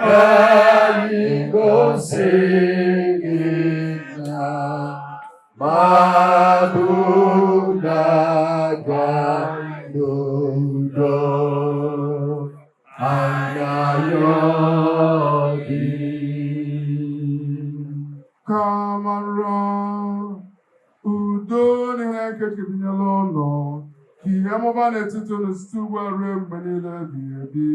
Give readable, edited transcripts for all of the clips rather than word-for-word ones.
Anyị gosi gị na mmadụ na-aga n'udo anyị gị. Ka amara, udo na ihe nke tinyela ụlọ, ka ihe mụba n'etiti unu site ugbu a ruo mgbe niile ebighị ebi.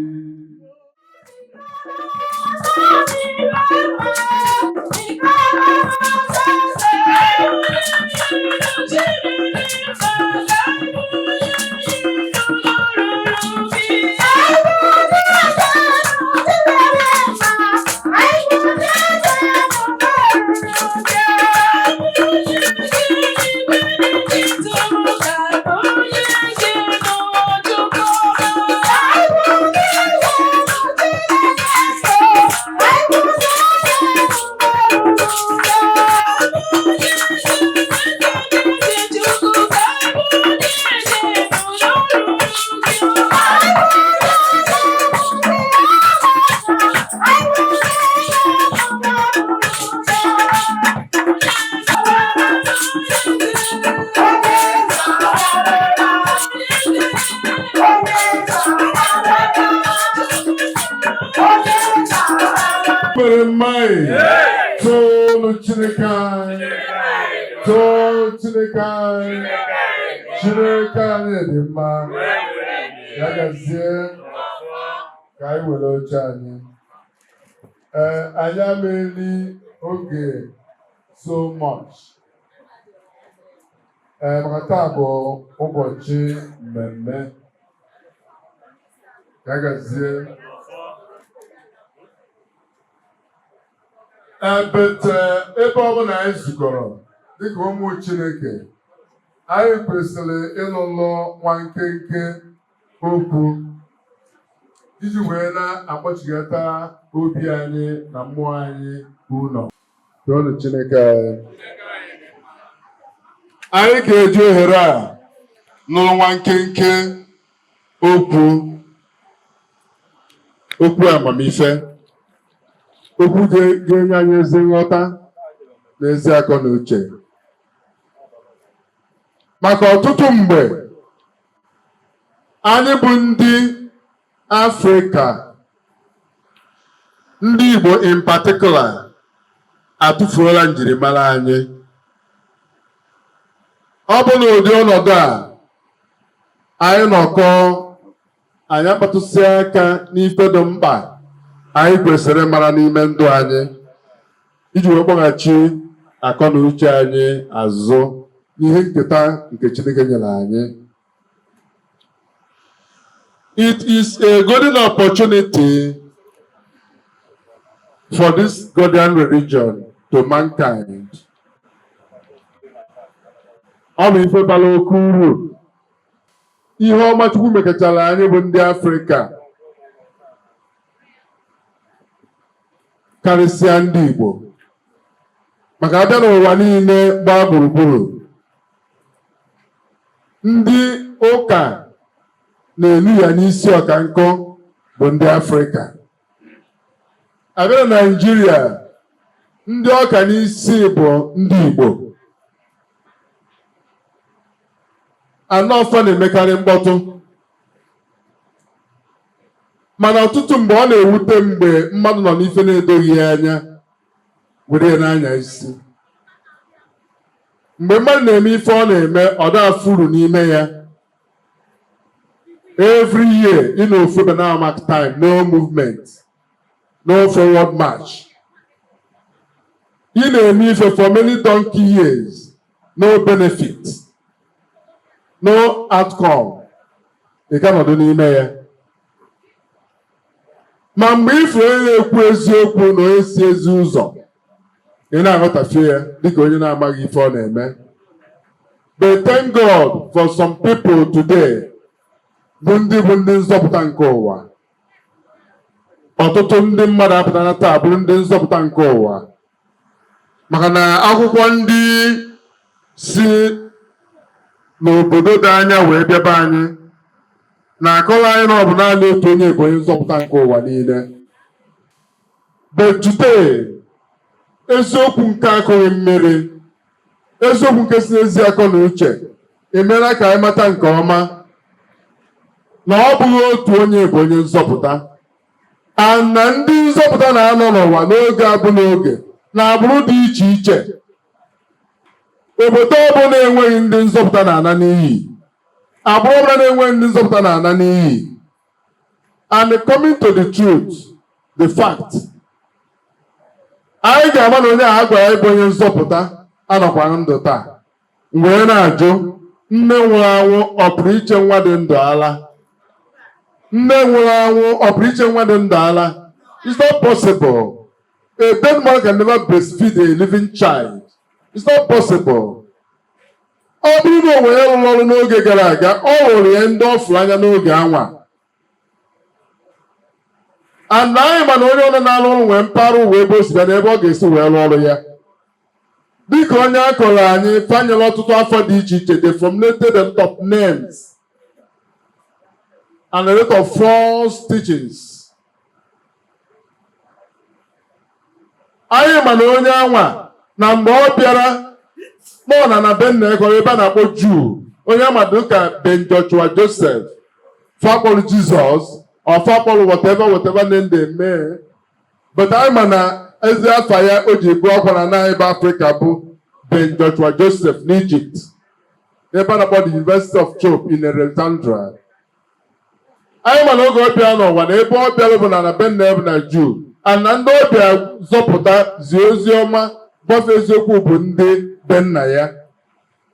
Mere mmanyị toonu Chineke anyị, too Chineke anyị, Chineke anyị dị mma. Ya gazie ka anyị were oche anyị. Ee, anyị ameeli oge so much. Ee, maka taa bụ ụbọchị mmemme. Ya gazie. Ebete ebe ọbụla anyị zukọrọ dịka ụmụ Chineke, anyị kwesịrị ịnụlụ nwa nkenke okwu iji wee na-akpọchigata obi anyị na mmụọ anyị ụlọ. Toonu Chineke anyị. Anyị ga-eji ohere a nụrụ nwa nkenke okwu, okwu amamife, okwu ga-enye anyị ezi nghọta na ezi akọ na uche. Maka ọtụtụ mgbe, anyị bụ ndị Afrịka, ndị Igbo in particular, atụfuola njirimara anyị. Ọ bụ n'ụdị ọnọdụ a anyị nọkọ, anyị akpatụsị aka n'ife dị mkpa anyị kwesịrị ịmara n'ime ndụ anyị iji wee kpọghachi akọ na uche anyị azụ n'ihe nketa nke Chineke nyere anyị. It is a golden opportunity for this Godian religion to mankind. Ọ bụ ife bara oke uru, ihe ọma Chukwu mekachara anyị bụ ndị Afrịka, karịsịa ndị Igbo, maka abịa n'ụwa niile gbaa gburugburu, ndị ụka na-elu ya n'isi ọka nkụ bụ ndị Afrịka. Abịa na Naịjirịa, ndị ọka n'isi bụ ndị Igbo. Anọ fa na-emekarị mkpọtụ, mana ọtụtụ mgbe ọ na-ewute mgbe mmadụ nọ n'ife na-edoghị ya anya were ya na-anya isi. Mgbe mmadụ na-eme ife ọ na-eme, ọ da-afụ uru n'ime ya. Every year ị na ofu ebe na mark time, no movement, no forward march. Ị na-eme ife for many donkey years, no benefit, no outcome. Ị ka nọdụ n'ime ya. Ma mgbe ifuru onye na-ekwu eziokwu na onye si ezi ụzọ, ị na-aghọtafie ya dịka onye na-amaghị ife ọ na-eme. But thank God for some people today bụ ndị nzọpụta nke ụwa. Ọtụtụ ndị mmadụ apụtara taa bụrụ ndị nzọpụta nke ụwa, maka na akwụkwọ ndị si n'obodo dị anya wee bịaba anyị na-akọrọ anyị na ọ bụ naanị otu onye bụ onye nzọpụta nke ụwa niile. But today, eziokwu nke akụghị mmiri, eziokwu nke si n'ezi akọ na uche, emeela ka anyị mata nke ọma na ọ bụghị otu onye bụ onye nzọpụta, and na ndị nzọpụta na-anọ n'ụwa n'oge abụ n'oge na agbụrụ dị iche iche. Obodo ọbụla enweghị ndị nzọpụta na-ana n'iyi. Agbụrụ ọbụla na-enweghị ndị nzọpụta na-ana n'iyi. And coming to the truth, the fact, anyị ga-ama na onye a gwara ịbụ onye nzọpụta anọkwa ndụ taa. Wee na-ajụ, nne nwụrụ anwụ ọ pụrụ iche nwa dị ndụ ala? Nne nwụrụ anwụ ọ pụrụ iche nwa dị ndụ ala? It's not possible. A dead man can never breastfeed a living child. It's not possible. Ọ bụrụ na o nwere rụrụ ọrụ n'oge gara aga, ọ hụrụ ya ndị ọ fụrụ anya n'oge anwa. And anyị ma na onye ọrụ na-arụ ọrụ nwee mpaghara ụwa ebe o si bịa na ebe ọ ga-esi wee rụọ ọrụ ya. Dịka onye a kọrọ anyị fanyere ọtụtụ afọ dị iche iche, they formulated a lot of names and a lot of false teachings. Anyị ma na onye anwa na mgbe ọ bịara kpọọ na na be nna ya kọrọ ebe a na-akpọ Juu, onye ama dịka Ben Joshua Joseph, fakpọrọ Jizọs or fakpọrọ whatever whatever name they may, but anyị ma na ezi afa ya o ji ebu akwa na na ebe Afrịka bụ Ben Joshua Joseph n'Egypt, ebe a na-akpọ the University of Chope in Alexandria. Anyị ma na oge ọ bịa n'ụwa na ebe ọ bịara bụ na na be nna ya bụ na Juu, and na ndị ọ bịa zọpụta, zie ozi ọma, gbafe eziokwu bụ ndị be nna ya.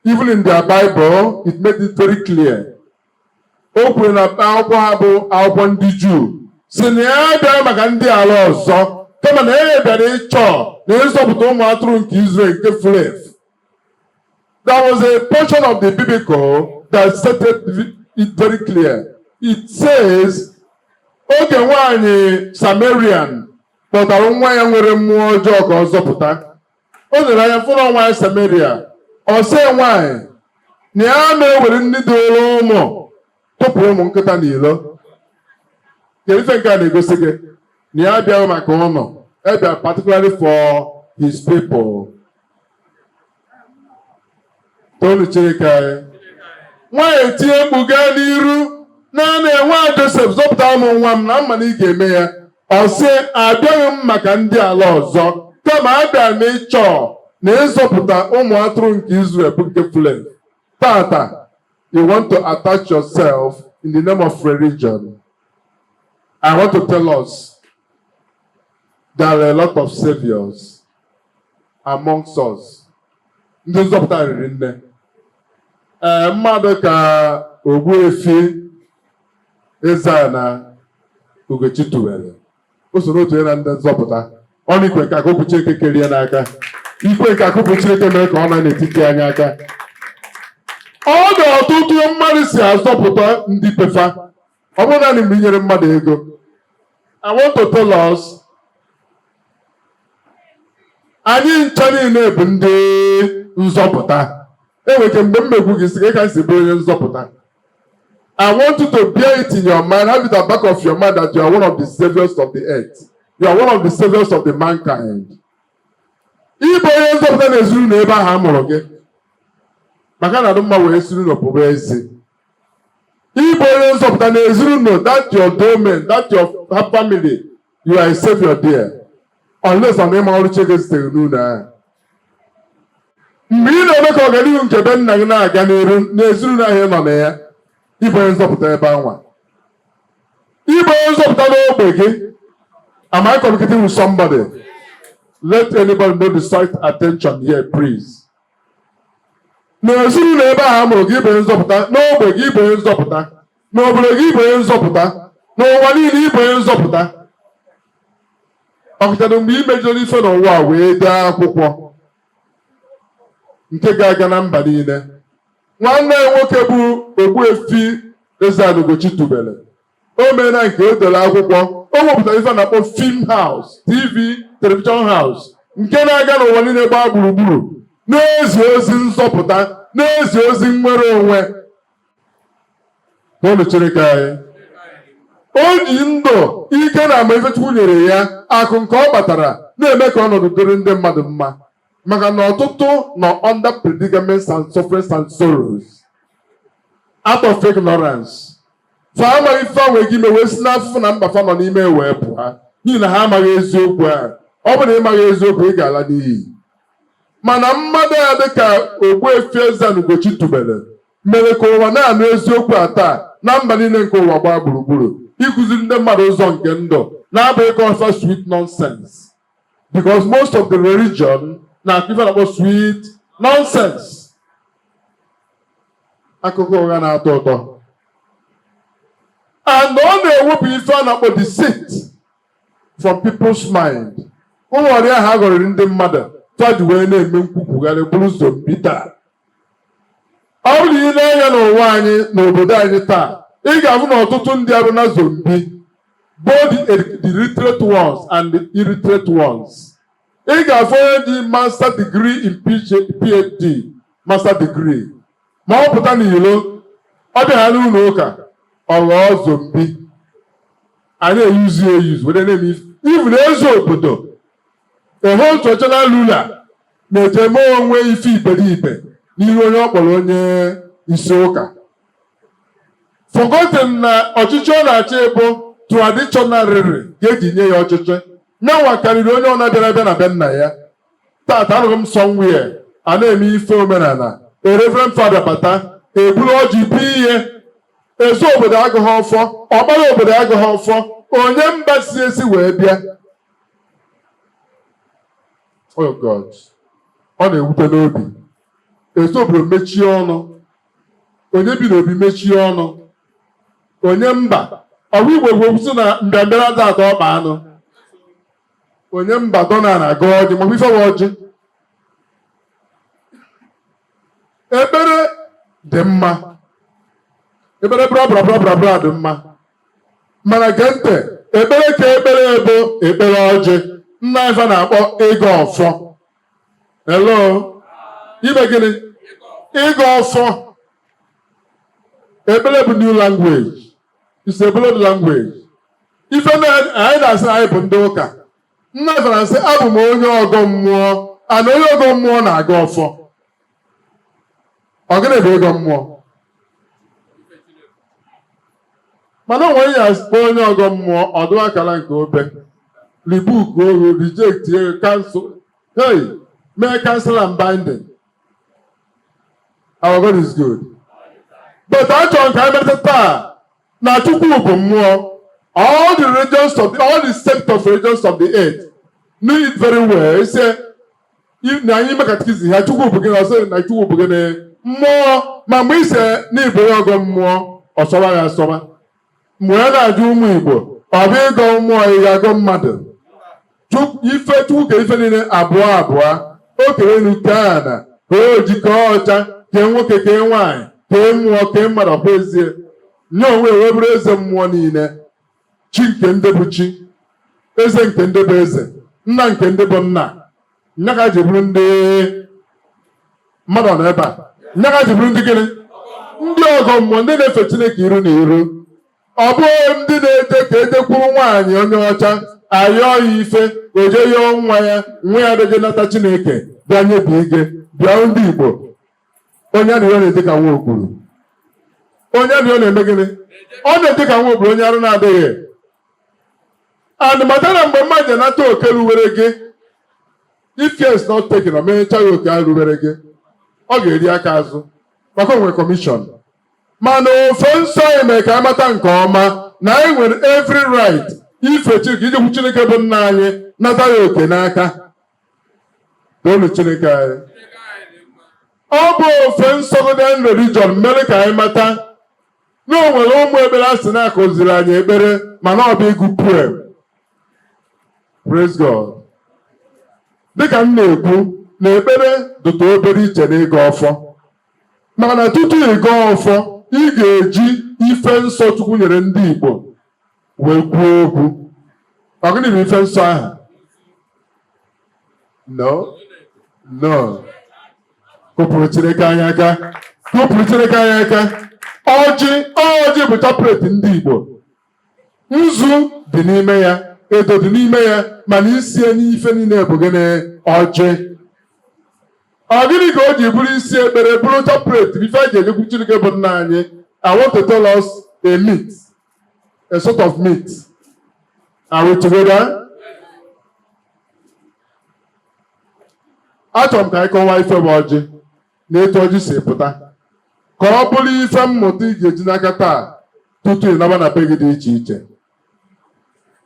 Even in their Bible, it made it very clear. O kwuru na akwụkwọ ha bụ akwụkwọ ndị Juu si na ya bịara maka ndị ala ọzọ, kama na ya bịara ịchọ na ịzọpụta ụmụ atụrụ nke Israel nke furu efu. There was a portion of the biblical that stated it very clear. It says, oge nwaanyị Samarian kpọtara nwa ya nwere mmụọ ọjọọ ka ọ zọpụta, o lere anya fụrụ nwaanyị Samaria, ọ sị nwaanyị na ya na-ewere nri dịrị ụmụ tụpụ ụmụ nkịta n'ilo. Kedu ife nke a na-egosi gị? Na ya abịaghị maka ụnọ, ya bịa particularly for his people. Toonu Chineke anyị. Nwaanyị etinye mkpu gaa n'iru naanị nwa Josef, zọpụta ụmụ nwa m, na mma na ị ga-eme ya. Ọ sị, abịaghị m maka ndị ala ọzọ, kama abịara m ịchọ na ịzọpụta ụmụ atụrụ nke Israel bụ nke furu efu. Tata, you want to attach yourself in the name of religion. I want to tell us there are a lot of saviors amongst us. Ndị nzọpụta riri nne. Ee, mmadụ ka Ogbuefi Eze-Ana Ugochi tubelu, o soro otu onye na ndị nzọpụta. Ọnụ ikwe nke akụkụ Chineke kerie n'aka, ikwe nke akụkụ Chineke mere ka ọ nọ n'etiti anyị aka. Ọ dị ọtụtụ mmadụ si azọpụta ndị pefa. Ọ bụrụ naanị mgbe i nyere mmadụ ego. I want to tell us, anyị ncha niile bụ ndị nzọpụta. Enwere ike mgbe m megwu gị sị gị ka m si bụrụ onye nzọpụta. I want you to bear it in your mind, have it at the back of your mind that you are one of the saviors of the earth. You are one of the saviors of the mankind. Ịbụ onye nzọpụta na-ezuru n'ebe ahụ a mụrụ gị, maka na mma wee siri n'opụba ezi. Ịbụ onye nzọpụta na-ezuru no that your domain, that your family, you are a savior there. Unless ọ na ịma ọrụ Chineke zitere n'ụlọ ahụ. Mgbe ị na-eme ka ọganihu nke be nna gị na-aga n'iru n'ezinụlọ ahụ ị nọ na ya, ịbụ onye nzọpụta ebe anwa. Ịbụ onye nzọpụta n'ogbe gị. Am I communicating with somebody? Let anybody know the slight attention here, please. N'ezinụlọ ebe ahụ a mụrụ gị, ịbụ onye nzọpụta. N'ogbe gị, ịbụ onye nzọpụta. N'obodo gị, ịbụ onye nzọpụta. N'ụwa niile, ịbụ onye nzọpụta. Ọkachasị mgbe ị mejọrọ ife n'ụwa wee dee akwụkwọ nke ga-aga na mba niile. Nwanne ya nwoke bụ Ogbuefi Eze-Ana Ugochi tubelu, o meela nke o dere akwụkwọ, o wepụtara ife a na-akpọ film house, TV television house, nke na-aga n'ụwa niile gbaa gburugburu na-ezi ozi nzọpụta, na-ezi ozi nnwere onwe. Toonu Chineke anyị. O ji ndụ Ike na amamife Chukwu nyere ya, akụ nke ọ kpatara, na-eme ka ọnọdụ dịrị ndị mmadụ mma, maka na ọtụtụ nọ under predicaments and sufferings and sorrows out of ignorance. Fa amaghị ife nwere ike ime wee si n'afụfụ na mba fa nọ n'ime wee pụọ, n'ihi na ha amaghị eziokwu ahụ. Ọ bụ na ị maghị eziokwu, ị ga-ala n'iyi. Mana mmadụ ya dịka Ogbuefi Eze-Ana Ugochi tubelu mere ka ụwa na-anụ eziokwu a taa na mba niile nke ụwa gbaa gburugburu, ịkụziri ndị mmadụ ụzọ nke ndụ na-abụghị ka ọsọ sweet nonsense, because most of the religion na-akụ ife na-akpọ sweet nonsense, akụkọ ụgha na-atọ ụtọ, and ọ na-ewepụ ife a na-akpọ deceit from people's mind. Ụlọ ọrịa ahụ aghọrịrị ndị mmadụ faji wee na-eme nkwukwugharị, bụrụ zombie taa. Ọ bụrụ na ị na-anya n'ụwa anyị, n'obodo anyị taa, ị ga-afụ na ọtụtụ ndị arụ na zombie, both the literate ones and the illiterate ones. Ị ga-afụ onye ji master degree in PhD, master degree, ma ọ pụta n'ilo, ọ bịara n'ụlọ ụka, ọ ghọọ zombie. A na-eyuzu eyuzu were na-eme ife. Even eze obodo, a whole traditional ruler, na-eje mee onwe ife iberibe n'ihu onye ọ kpọrọ onye isi ụka, forgotten na ọchịchị ọ na-achị bụ traditional ka eji nye ya ọchịchị. Nyanwa karịrị onye ọ na-abịara abịa na be nna ya. Tata anụghị m somewhere a na-eme ife omenala, a reverend father bata, eburu ọjị bụ ihe eze obodo agụghị ọfọ, ọkpara obodo agụghị ọfọ, onye mba si esi wee bịa. Oh God, ọ na-ewute n'obi. Eze obodo mechie ọnụ, onye bi n'obi mechie ọnụ, onye mba ọwa Igbo bụ sị na mbịambịa ada atọ ọkpa anụ. Onye mba dọna na-aga ọjị makwa ife ọjị. Ekpere dị mma, ekpere bra bra bra bra bra dị mma, mana gee ntị, ekpere ka ekpere bụ ekpere ọjị nna ife na-akpọ ịgọ ọfọ. Hello, ime gịnị? Ịgọ ọfọ. Ekpere bụ new language, it's a blood language. Ife anyị na-asị anyị bụ ndị ụka, nna ife na-asị abụ m onye ọgọ mmụọ, ana onye ọgọ mmụọ na-agọ ọfọ. Ọ gịnị bụ ịgọ mmụọ? Mana onwe ya akpọ onye ọgọ mmụọ, ọdụ akara nke obe rebuke ohu, reject, cancel, hey, mee cancel and binding. Our God is good, but achọrọ ka anyị meta taa na Chukwu bụ mmụọ. All the religions of the, all the sect of religions of the earth know it very well. Say na anyị ime catechism ha, Chukwu bụ gịnị? Ọsọ na Chukwu bụ gịnị? Mmụọ. Ma mgbe ise na ịbụ onye ọgọ mmụọ, ọsọba ya asọba. Mgbe ya na-ajụ ụmụ Igbo, ọ bụ ịgọ mmụọ, ị ga-agọ mmadụ? Ife Chukwu ka ife niile abụọ abụọ, o kere elu, kee ana, ka o ji kee ọcha, kee nwoke, kee nwaanyị, kee mmụọ, kee mmadụ. Ọkwa ezie nye onwe wee bụrụ eze mmụọ niile, chi nke ndị bụ chi, eze nke ndị bụ eze, nna nke ndị bụ nna. Nya ka ji bụrụ ndị mmadụ nọ ebe a, nya ka ji bụrụ ndị gịnị? Ndị ọgọ mmụọ, ndị na-efe Chineke iru na iru. Ọ bụghị ndị na-eje ka ejekwuru nwaanyị onye ọcha ayọọ ya ife, o jee yọọ nwa ya, nwa ya adịghị nata Chineke bịa nyebi ige. Bịa, ndị Igbo, onye arịrịọ na-eje ka nwa okpuru. Onye arịrịọ na-eme gịnị? Ọ na-eje ka nwa okpuru, onye arụ na-adịghị. And mata na mgbe mmadụ anata oke ruwere gị, if care is not taken, o mecha ya oke ahụ ruwere gị, ọ ga-eri aka azụ, maka o nwere commission. Mana ofe nsọ anyị mere ka amata nke ọma na anyị nwere every right ife Chineke, ijekwu Chineke bụ nna anyị, nata ya oke n'aka. Toonu Chineke anyị. Ọ bụ ofe nsọ Godian religion mere ka anyị mata na o nwere ụmụ ekpere a sị na-akụziri anyị ekpere, mana ọ bụ ịgụ poem. Praise God. Dịka m na-ekwu na ekpere dịtụ obere iche na ịgọ ọfọ, maka na tutu ị gọọ ọfọ, ị ga-eji ife nsọ Chukwu nyere ndị Igbo wee kwuo okwu. Ọ gịnị bụ ife nsọ ahụ? No, no, kụpụrụ Chineke anyị aka, kụpụrụ Chineke anyị aka. Ọjị, ọjị bụ chaplet ndị Igbo. Nzu dị n'ime ya, edo dị n'ime ya, mana isie n'ife niile bụ gịnị? Ọjị. Ọ gịnị ka o ji bụrụ isi ekpere, bụrụ chaplet ife eji ejekwu Chineke bụ nna anyị? I want to tell us a myth, a sort of myth. Are we together? Achọrọ m ka anyị kọwaa ife bụ ọjị na etu ọjị si pụta, ka ọ bụrụ ife mmụta ị ga-eji n'aka taa tutu ị naba na be gị dị iche iche.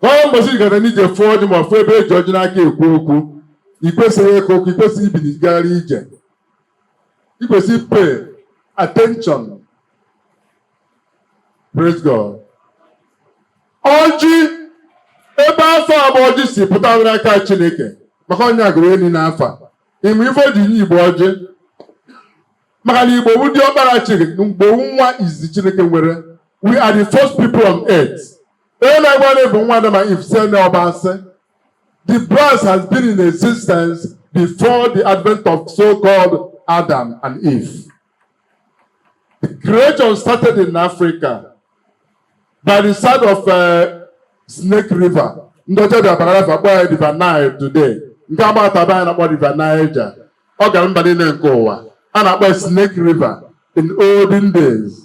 Ka ọ mbọsị ị gara n'ije fụọ ọjị ma ọ fụ ebe eji ọjị n'aka ekwu okwu, ị kwesịghị ịkụ okwu, ị kwesịghị ibiligharị ije, ị kwesịrị pay attention. Praise God. Ọjị, ebe afọ abụọ ọjị si pụta nwere aka Chineke, maka onye agụrụ elu n'afọ a. Ịmụ ife o ji nye Igbo ọjị, maka na Igbo bụ dị ọkpara Chineke, Igbo nwa izizi Chineke nwere. We are the first people on earth. Onye na-agba na bụ nwa Adam and Eve sị na ọba asị. The brass has been in existence before the advent of so-called Adam and Eve. The creation started in Africa by the side of Snake River. Ndị ọcha bịara bara afa kpọọ ya River Nile today. Nke agbataba anyị na-akpọ River Niger. Ọ gara mba niile nke ụwa. A na-akpọ ya Snake River in olden days.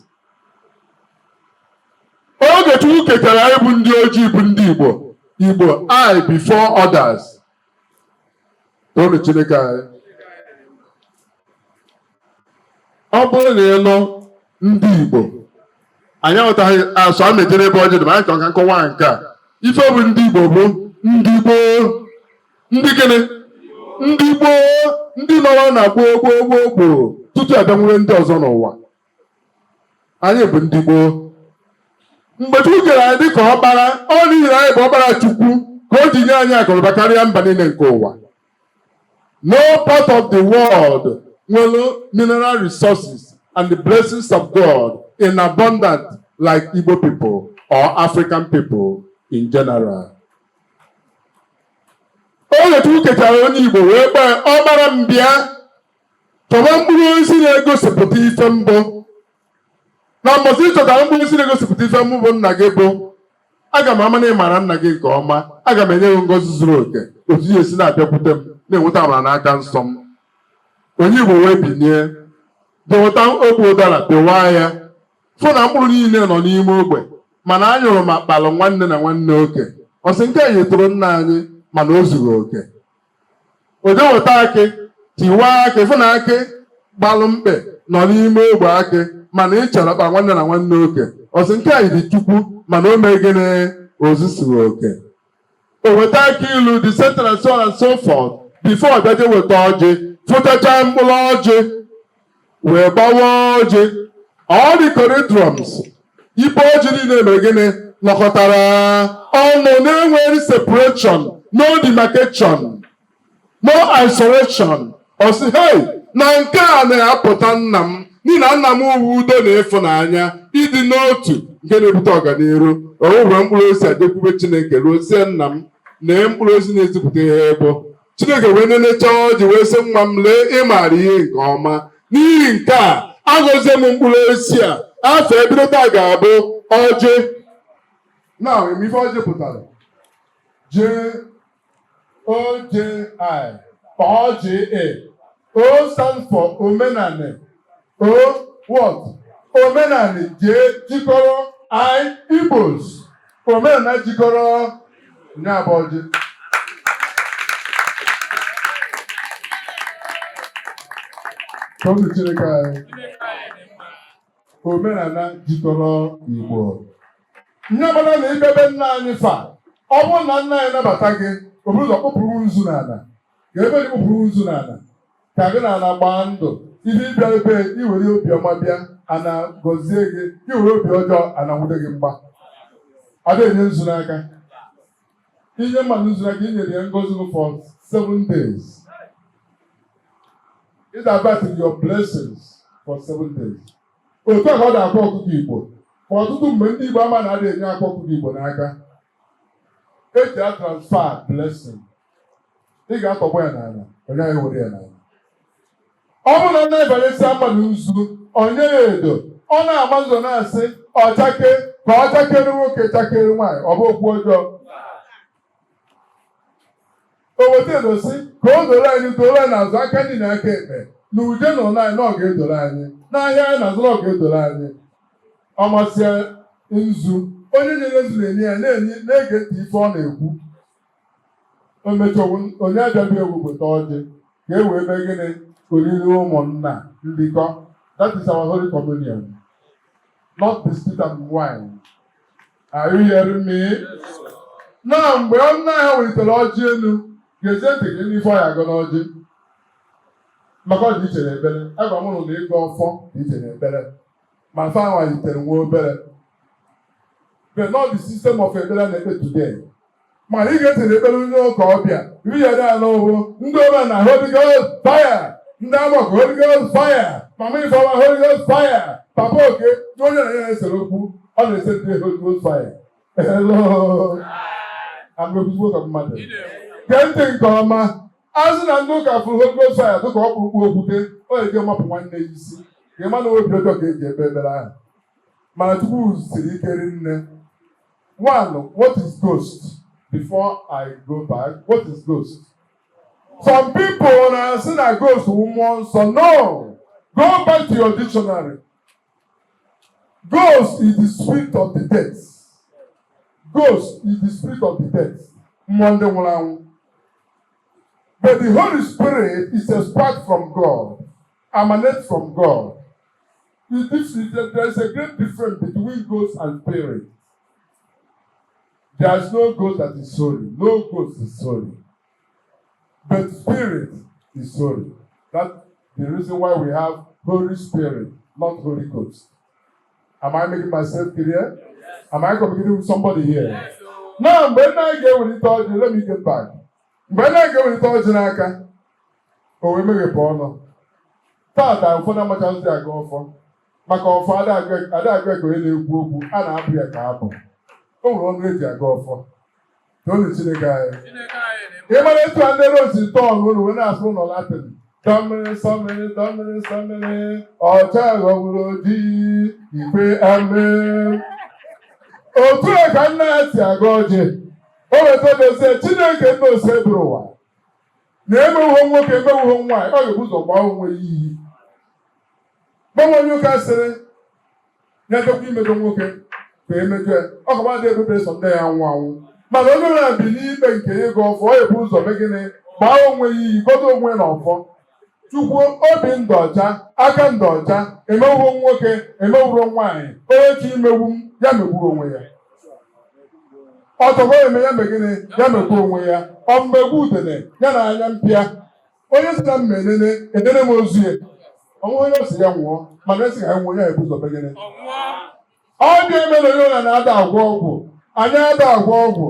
Oge Chukwu kechara anyị bụ ndị ojii, bụ ndị Igbo, Igbo I before others. Toonu Chineke anyị. Ọ bụrụ na ị nụ ndị Igbo, anyị aghọtaghị asụ a mejere ebe ọjọọ dị, ma anyị chọrọ ka nkọwa nke a. Ife bụ ndị Igbo bụ ndị gboo, ndị gịnị? Ndị gboo, ndị nọrọ na gboo gboo gboo gboo tutu abịa nwere ndị ọzọ n'ụwa. Anyị bụ ndị gboo. Mgbe Chukwu kere anyị dịka ọkpara, ọ n'ihi na anyị bụ ọkpara Chukwu ka o ji nye anyị akụnụba karịa mba niile nke ụwa. No part of the world nwere mineral resources and the blessings of God in abundance like Igbo people or African people in general. Oge Chukwu kechara onye Igbo wee kpee ọkpara m, bịa chọba mkpụrụ osisi na-egosipụta ife mbụ. Na mbọsị ị chọtara mkpụrụ osisi na-egosipụta ife mbụ bụ nna gị bụ, aga m ama na ị maara nna gị nke ọma, aga m enye gị ngọzi zuru oke otu ị esi na-abịakwute m na-enweta amara n'aka nsọ m. Onye Igbo wee binie deweta ogbe ụdara, pịwaa ya, fụ na mkpụrụ niile nọ n'ime ogbe, mana anyụrụ ma kpalụ nwanne na nwanne oke. Ọ sị nke anyị tụrụ nna anyị, mana o zuru oke. O jee weta akị, tiwaa akị, fụ na akị gbalụ mkpe nọ n'ime ogbe akị, mana ị chọrọ kpa nwanne na nwanne oke. Ọ sị nke anyị dị Chukwu, mana o mee gịnị? Ozuzughị oke. O weta akị ilu, the center, and so on and so forth, before ọ bịaje weta ọjị, fụtacha mkpụrụ ọjị wee gbawa ọjị. All the coriandrums, ibe ọjị niile mere gịnị? Nọkọtara ọnụ na-enweghị separation, no demarcation, no isolation. Ọ sị, hey, na nke a na-apụta nna m, n'ihi na nna m uwe udo na ịfụnanya, ịdị n'otu nke na-ebute ọganiru. Owuwe mkpụrụ osisi ajekwube Chineke ruo sie, nna m na mkpụrụ osisi na-ezipụta ihe bụ Chineke wee nenechaa ọjị wee sị, nwa m, lee, ị maara ihe nke ọma. N'ihi nke a, agọzie m mkpụrụ osisi a, afọ ebido taa ga-abụ ọjị. Na ife ọjị pụtara J O J I O J A. O stands for omenani. O what? Omenani. J jikọrọ, I Igbos. Omenala jikọrọ nya bụ ọjị. Toonu Chineke anyị. Omenala jikọrọ Igbo. Nnabata na ibebe nna anyị fa, ọ bụrụ na nna anyị nabata gị, o buru ụzọ kpụpụrụ nzu n'ala, ka ebe dị kpụpụrụ nzu n'ala, ka gị na ala gbaa ndụ. Ife ịbịa ebe iwere obiọma bịa, ana gọzie gị. Iwere obi ọjọọ, ana nwude gị mgba. Ada enye nzu n'aka. Inye mmadụ nzu n'aka, inyere ya ngọzi gị for 7 days. It about your blessings for 7 days. Otu a ka ọ dị akwa ọkụkọ Igbo. Ma ọtụtụ mgbe ndị Igbo ama na-adị enye akwa ọkụkọ Igbo n'aka. Eji a transfer blessing. Ị ga-atọgbọ ya n'ala, onye anyị were ya n'ala. Ọ bụrụ na nna ịbanyesịa mmadụ nzu, onye ya edo, ọ na-agba nzọ na-asị ọchake. Ka ọ chakere nwoke, chakere nwaanyị, ọ bụ okwu ọjọọ? O weta edo sị ka o doro anyị, doro anyị n'azụ, aka nri na aka ekpe, na uje na ụlọ anyị, na ọ ga-edoro anyị n'ahịa anyị na-azụ, na ọ ga-edoro anyị. Ọ masịa nzu, onye nyere nzu na-enye ya, na-enye, na-ege ntị ife ọ na-ekwu. O mechaa, onye abịaghị ewepụta ọjị ka e wee mee gịnị? Oriri ụmụnna ndịkọ. That is our Holy Communion, not biscuit and wine. Are you hearing me? Na mgbe nna ha welitere ọjị elu, gezie ntị gị n'ife ọ ya agọ n'ọjị, maka ọ dị iche n'ekpere. Agwa m ụnụ na ịgọ ọfọ dị iche n'ekpere, ma fa malitere nwa obere, but not the system of ekpere a na-ekpe today. Mana ị ga-eti n'ekpere onye ụka ọbịa ihe dị ala ụhụ, ndị ọbịa na Holy Ghost fire, ndị Amọkụ Holy Ghost fire, Mama Ifeọma Holy Ghost fire, Papa Oke na onye na ya na-esere okwu, ọ na-ese ndị Holy Ghost fire. Hello, amekuzigbo ka mmadụ gee ntị nke ọma. Azụ na ndị ụka fụrụ Holy Ghost fire dịka ọkpụrụkpụ okwute ọ ga-eji mapụ nwanne ya isi, ka ị ma na obi ọjọọ ka eji ekpe ekpere ahụ. Mana Chukwu siri ike rinne. One, what is ghost? Before I go back, what is ghost? Some people na-asị na ghost wụ mmụọ nsọ. No, go back to your dictionary. Ghost is the spirit of the dead. Ghost is the spirit of the dead, mmụọ ndị nwụrụ anwụ. But the Holy Spirit is a spark from God, emanates from God. There is a great difference between ghost and spirit. There is no ghost that is holy. No ghost is holy. But spirit is holy. That's the reason why we have Holy Spirit, not Holy Ghost. Am I making myself clear? Am I communicating with somebody here? Yes, oh. Now, mgbe nna anyị ga-ewelite ọjị, let me get back. Mgbe nna anyị ga-ewelite ọjị n'aka, o wee meghepụ ọnụ. Tata, ụfọdụ amachaghịzi aga ọfọ. Maka ọfọ ada agụ ka onye na-ekwu okwu, a na-abụ ya ka abụ. O nwere ọnụ eji aga ọfọ. Toonu Chineke anyị. Chineke anyị dị. Ị mara etu a ndị Rose tọn unu wee na-asụ ụlọ Latin. Dọmmiri sọmmiri dọmmiri sọmmiri, ọcha ghọgburu ojii, ikwe amen. Otu a ka nna ya si aga ọjị. O weta dozie Chineke nna ose bụrụ ụwa. Na emewuho nwoke, emewuho nwaanyị, ọ ga-ebu ụzọ gbaa onwe ya iyi. Gbanwe onye ụka sịrị ya edekwa imejọ nwoke ka emejọ ya. Ọ ka dị ebebe sọ nne ya anwụ anwụ. Mana onye ọbụla bi n'ikpe nke ịgọ ọfọ, ọ ebu ụzọ mee gịnị? Gbaa onwe ya iyi, godo onwe ya n'ọfọ. Chukwu, obi ndụ ọcha, aka ndụ ọcha, emewuo nwoke, emewuro nwaanyị, onye chi imegbu m, ya megburu onwe ya. Ọtọgọ eme ya mee gịnị? Ya mekwa onwe ya. Ọ mmegbu udene ya na anya mpịa. Onye si na mma enene, enene m ozu ya. Ọnwụ onye ọ sị ya nwụọ, mana esi ka ya nwụọ, ya ebu ụzọ mee gịnị? Ọ nwụọ. Ọ dị eme na onye ọrịa na-ada agwọ ọgwụ. Anyị ada agwọ ọgwụ.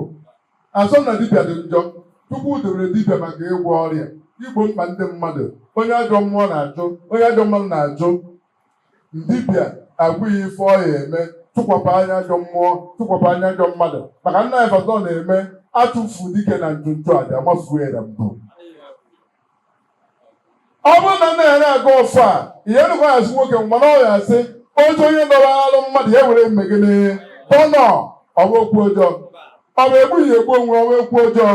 Asọ na dibịa dị njọ. Chukwu debere dibịa maka ịgwọ ọrịa, igbo mkpa ndị mmadụ. Onye ajọ mmụọ na-ajụ, onye ajọ mmadụ na-ajụ. Dibịa agwụghị ife ọ ya eme, tụkwapụ anya ajọ mmụọ, tụkwapụ anya ajọ mmadụ. Maka nna anyị fatọ na-eme atụfu dike na njụnjụ aja mafuo ya na mbụ. Ọ bụrụ na nna ya na-aga ọfọ a, ihe nụkwa ya asị nwoke, mana ọ ya asị otu onye dọrọ alụ mmadụ ya were mmegide tọnọ. Ọ bụ okwu ọjọọ? Ọ bụ egbughị egbu onwe? Ọ bụ okwu ọjọọ?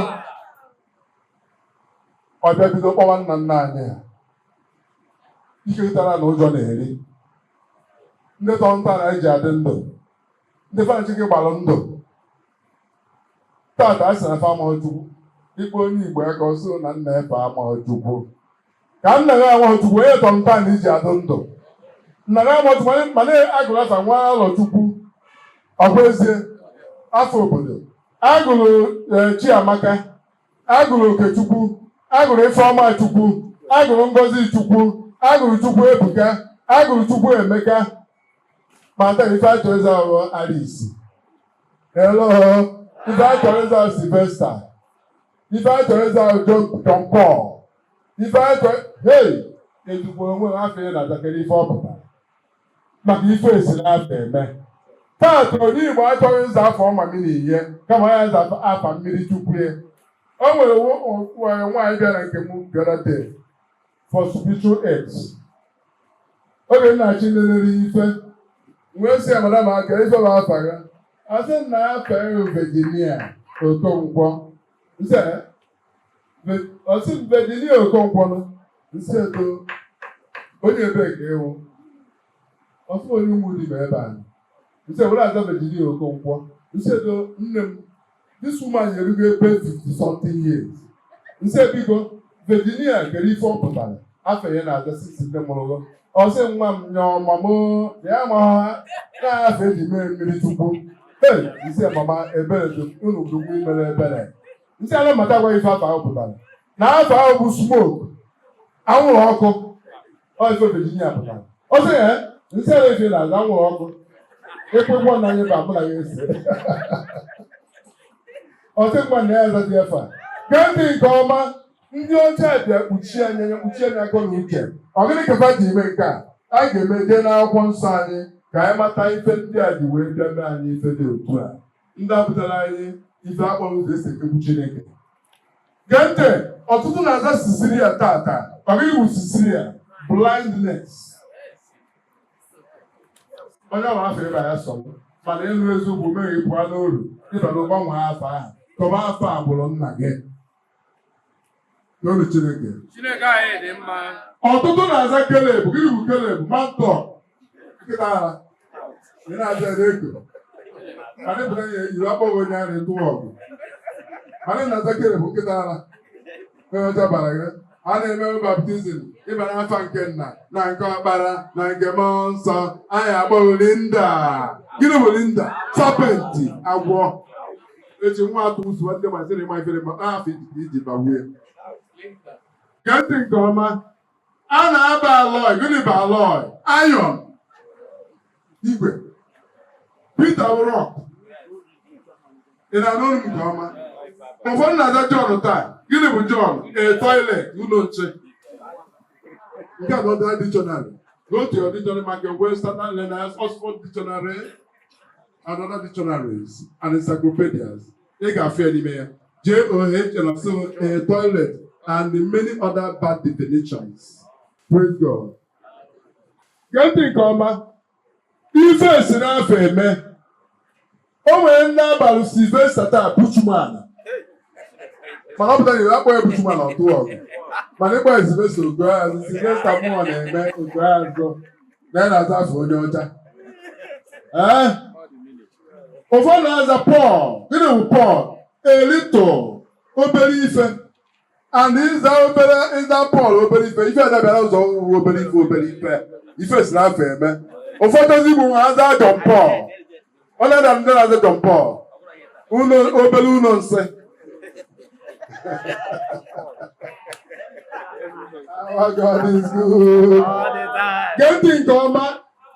Ọ bịa bido kpọwa nna nna anyị ha ikekọtara na ụjọ na-eri ndị tọ ntọala anyị ji adị ndụ, ndị fanchike gbalụ ndụ. Tata a sị na fa amaghị Chukwu. Ikpe onye Igbo ya ka ọ sị na nna efe amaghị Chukwu, ka nna ya amaghị Chukwu, onye tọ ntọala iji adị ndụ, nna ya amaghị Chukwu, mana agụrụ afa nwa alọ Chukwu. Ọ bụ ezie afọ obodo agụrụ Chiamaka, agụrụ Okechukwu, agụrụ Ifeọma Chukwu, agụrụ Ngozi Chukwu, agụrụ Chukwu Ebuka, agụrụ Chukwu Emeka. Ma taa, ife achọrọ ịza ahụ Alice. Hello, ife achọrọ ịza Sylvester, ife achọrọ ịza John, John Paul, ife achọrọ, hey, ezigbo onwe afọ ị na-azakere ife ọ pụtara maka ife esi n'afọ eme. Taata, onye Igbo achọghị ịza afọ ọma mmiri ihe, kama ya za afa mmiri Chukwu ya. O nwere nwaanyị bịara nke m the other day for spiritual aids. Oge nna chi lelere ife Wee sị ya, "Madam, aka ife bụ afa gị?" Asị m na afa ya Virginia Okonkwo. Nsị ọsị m Virginia Okonkwo nụ. Nsị eto onye ebe ka ewu? Ọsị onye ụmụ dị ma ebe a. Nsị were aza Virginia Okonkwo. Nsị eto nne m, this woman erugo ebe 50 something years. Nsị biko, Virginia, kedu ife ọ pụtara afọ ya na-aza sisi ndị mụrụ gị? Ọsị nwa m nye ọma m ya ma ha na-afọ eji mee mmiri chukwu. Hey, nsị mama, ebere dị unu dukwu imere ebere. Nsị ala mata gwa ife afọ ahụ pụtara, na afọ ahụ bụ smoke, anwụrụ ọkụ. Ọ ife Virginia pụtara. Ọsị ya nsị ala ife na-aza anwụrụ ọkụ ekwekwo na anyị ba mụ na ya ese. Ọsị ngwa na ya azazi efe a. Gee ntị nke ọma, ndị ọcha bịa kpuchie anya ya, kpuchie anya akọ na uche. Ọ gịnị ka fa ji eme nke a? Anyị ga-eme jee n'akwụkwọ nsọ anyị ka anyị mata ife ndị a ji wee bịa mee anyị ife dị otu a. Ndị a pụtara anyị ife akpọrọ ụzọ esi ekegbu Chineke. Gee ntị, ọtụtụ na-aza Cecilia tata. Ọ gịnị bụ Cecilia? Blindness. Onye ọbụla afọ ịba ya sọ, mana ịnụ eziokwu mere ị pụọ n'uru ịba na gbanwee afọ ahụ, tọba afọ agbụrụ nna gị n'olu Chineke. Chineke anyị dị mma. Ọtụtụ na-aza Keleb. Gịnị bụ Keleb? Mantọ nkịta ara. Ị na-aza ya n'eko, mana ịpụta ya yiri akpọghị onye ara ịtụ ọgụ, mana ị na-aza Keleb nkịta ara. Onye ọcha bara gị a na-eme baptism, ịba n'afa nke nna na nke ọkpara na nke mmụọ nsọ, anyị akpọghị Linda. Gịnị bụ Linda? Serpent, agwọ. Echi nwa atụ ụzụ ndị masịrị ịma ifere ma afọ iji bawue. Gee ntị nke ọma, a na-aba alloy. Gịnị bụ alloy? Iron, igwe. Peter bụ rock. Ị na-anụ olu m nke ọma? Ụfọdụ na-aza John taa. Gịnị bụ John? A toilet, ụlọ nche. Nke a bụ ordinary dictionary. Go to your dictionary, Michael Webster, Learners, Oxford Dictionary and other dictionaries and encyclopedias. Ị ga-afụ ya n'ime ya, John, so a toilet and many other bad definitions. Praise God. Gee ntị nke ọma, ife si n'afọ eme. O nwere ndị abalị Sylvester taa, Bushman, mana ọ pụtara akpọ ya Bushman ọtụ ọgụ, mana ịkpọ ya Sylvester ogo azụ. Sylvester mmụọ na-eme ogo azụ na ya na-aza afọ onye ọcha. Ee, ụfọdụ na-aza Paul. Gịnị bụ Paul? A little, obere ife. And ịza obere, ịza Paul obere ife, ife adabịara ụzọ wuru obere ife, obere ife. Ife si n'afọ eme. Ụfọdụ ozigbo ha aza John Paul. Ọ na-ada ndị na-aza John Paul ụlọ, obere ụlọ nsị. Our God is good. All the time. Gee ntị nke ọma,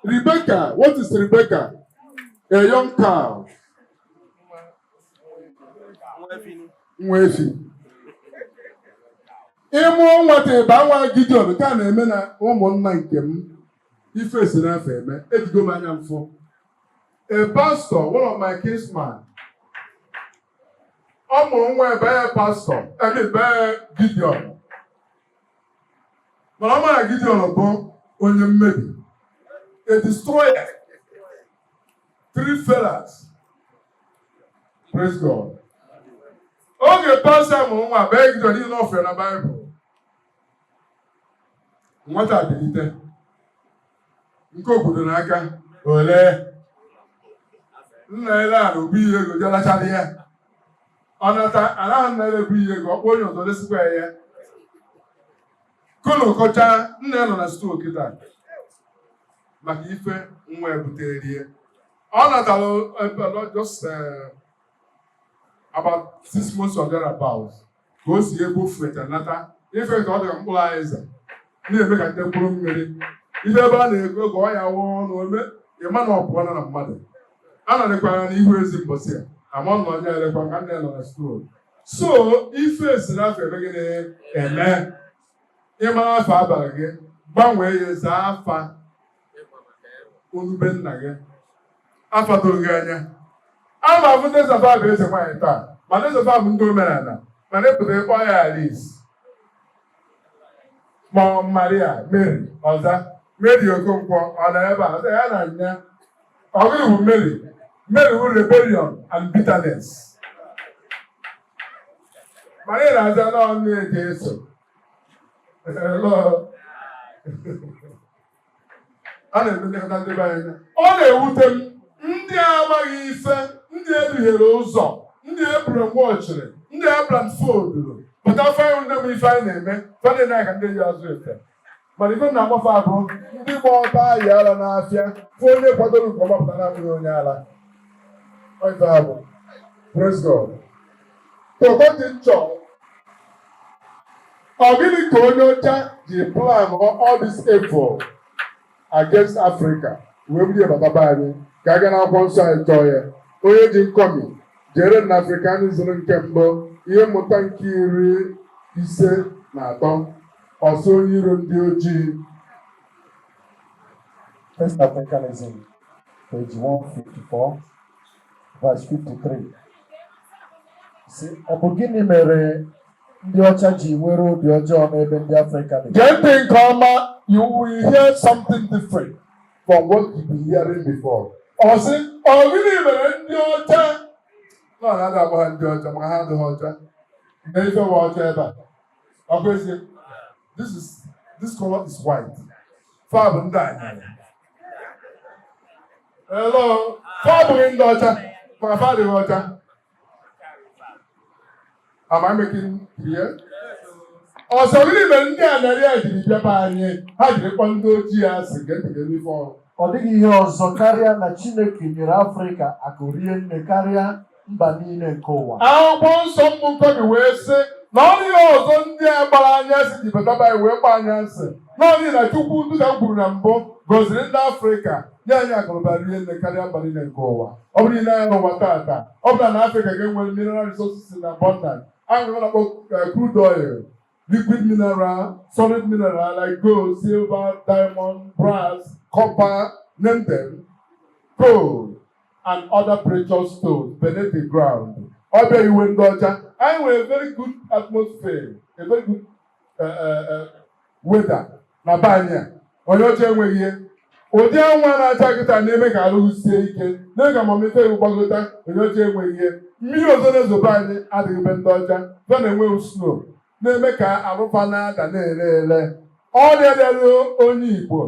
Rebecca, what is Rebecca? A young cow. Nwa efi. Ịmụọ nwata ịba nwa Gideon, nke a na-eme na ụmụnna nke m. Ife si n'afọ eme, ejigo m anya mfụ. A pastor, one of my kinsman, ọ mụrụ nwa ebe ya pastor, ebe Gideon. Mana ọ mara Gideon bụ onye mmebi, a destroyer, three fellas. Praise God. Oge pastor mụrụ nwa bee Gideon niile ọ na Baịbụl, nwata bilite nke obodo n'aka ole nna ele a na obu ihe ego jelachara ya. Ọ nata anaghị nna ele ebu ihe ego, ọkpọ onye ọzọ lesikwa ya ya kono kọcha. Nna ya nọ na stool kịta maka ife nwa ebuterie. Ọ natara just about 6 months or thereabouts ka o si ebe ofeta nata ife ka ọ dị ka mkpụrụ aịza na-eme ka ndị mkpụrụ mmiri ife ebe a na-ego ka ọ ya wụọ ọnụ ome. Ịma na ọ pụọ na mmadụ a nọrịkwara n'ihu ezi mbọsị a ama na onye elekwa ka nne nọ na stool. So ife si n'afọ eme gịnị eme? Ịmara afọ abalị gị, gbanwee ya, zaa afa onube nna gị, afa doro gị anya. Ama afụ ndị zafa bụ eze nwaanyị taa, mana eze fa bụ ndị omenala, mana ịpụta ịkpọ ya Alice ma ọ Maria, Mary, ọza Mary Okonkwo. Ọ nọ ebe a, ọza ya na nya. Ọ gịnị bụ mmeri? Mmeri bụ rebellion and bitterness. Mana ị na-aza na ọ na-eji eso. Hello. A na-emekọta ndị be anyị. Ọ na-ewute m, ndị amaghị ife, ndị eduhiere ụzọ, ndị eburu wọchịrị, ndị blindfolduru pụta fanyị, ndị bụ ife anyị na-eme fadị na ka ndị yi azụ efe. Mana ife na-agbafe abụ ndị gba ọtọ ayị ara n'afịa, fụ onye kwadoro nke ọma pụta na-abụghị onye ara. Ọ ife abụ. Praise God. Tọkọtị nchọ, ọ gịnị ka onye ọcha ji plan all this evil against Africa wee buru ya bata be anyị? Ka a ga n'akwụkwọ nsọ anyị chọọ ya. Onye ji nkọmi jere na Africanism nke mbụ, ihe mmụta nke 53, ọsọ onye iro ndị ojii. First Africanism, page 154, verse 53. Sị, ọ bụ gịnị mere ndị ọcha ji nwere obi ọjọọ n'ebe ndị Afrịka dị? Gee ntị nke ọma, you will hear something different from what you've been hearing before. Ọ sị, ọ gịnị mere ndị ọcha nọ na-ada agba ha ndị ọcha maka ha adịghị ọcha? Na ife wa ọcha ebe a. Ọ bụ ezie, this color is white. Fa bụ ndị anyarị. Hello, fa abụghị ndị ọcha maka fa adịghị ọcha. Am I making clear? Ọsọ gịnị mere ndị anarị a jiri bịa be anyị, ha jiri kpọ ndị ojii asị? Gee ntị gị n'ife ọrụ. Ọ dịghị ihe ọzọ karịa na Chineke nyere Afrịka akụ rie nne karịa mba niile nke ụwa. Akwụkwọ nsọ mmụ nkọbi wee sị na ọ dịghị ọzọ ndị a gbara anya asị ji bata be anyị wee gbaa anya asị naanị na Chukwu, dịka m kwuru na mbụ, gọziri ndị Afrịka, nye anyị akụnụba rie nne karịa mba niile nke ụwa. Ọ bụrụ ile anya n'ụwa tata, ọ bụla na Afrịka ga-enwe mineral resources in abundance. Anyị nwere na-akpọ crude oil, liquid mineral, solid mineral like gold, silver, diamond, brass, copper, name them, coal and other precious stones beneath the ground. Ọ bịa iwe ndị ọcha, anyị nwere very good atmosphere, a very good weather na be anyị a. Onye ọcha enweghị ihe. Ụdị anwụ a na-acha kịta na-eme ka alụghị sie ike, na-eme ka amamife iwu gbagota. Onye ọcha enweghị ihe. Mmiri ọzọ na-ezobe anyị adịghị be ndị ọcha. Fa na-enwe snow na-eme ka arụfa na-ada na-ere ere. Ọrịa bịara onye Igbo,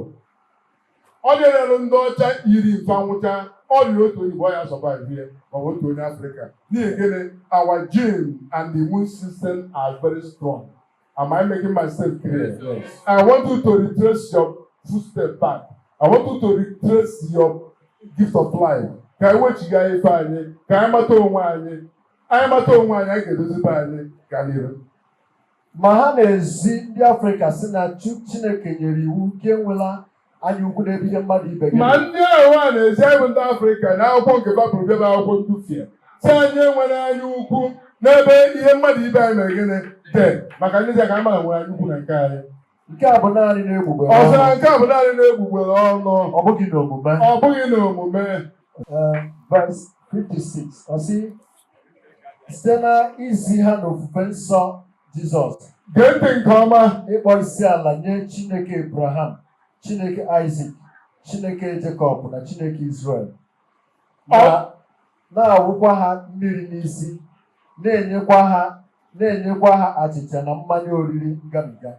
ọrịa bịara ndị ọcha yiri mfa nwụcha ọrịa otu onye Igbo ya survive ya, ma ọ bụ otu onye Afrịka. N'ihi gịnị? Our gene and the immune system are very strong. Am I making myself clear? Yes. I want you to retrace your footstep back. I want you to retrace your gift of life. Ka anyị wechiga ife anyị, ka anyị mata onwe anyị. Anyị mata onwe anyị, anyị ga-edozibe anyị gaa n'iru. Ma ha na-ezi ndị Afrịka sị na Chineke nyere iwu gị enwela anya ukwu n'ebe ihe mmadụ ibe gị Ma dị. ndị ahụ a na-ezi anyị bụ ndị Afrịka na akwụkwọ nke Baịbụl bịa bụ akwụkwọ ndufie si anyị enwere anya ukwu n'ebe ihe mmadụ ibe anyị mere gịnị dị, maka ndị ka anyị mara nwere anya ukwu na nke anyị. Nke a bụ naanị n'egbugbere Ọzọ, ọnụ, nke a bụ naanị n'egbugbere ọnụ, ọ bụghị n'omume. Ọ bụghị n'omume. Verse 56, ọ sị, site na izi ha n'ofufe nsọ Jizọs, Gee ntị nke ọma. ịkpọ isi ala nye Chineke Abraham, Chineke Isaac, Chineke Jacob na Chineke Israel, ma na-awụkwa ha mmiri n'isi, na-enyekwa ha achịcha na mmanya oriri ngabiga.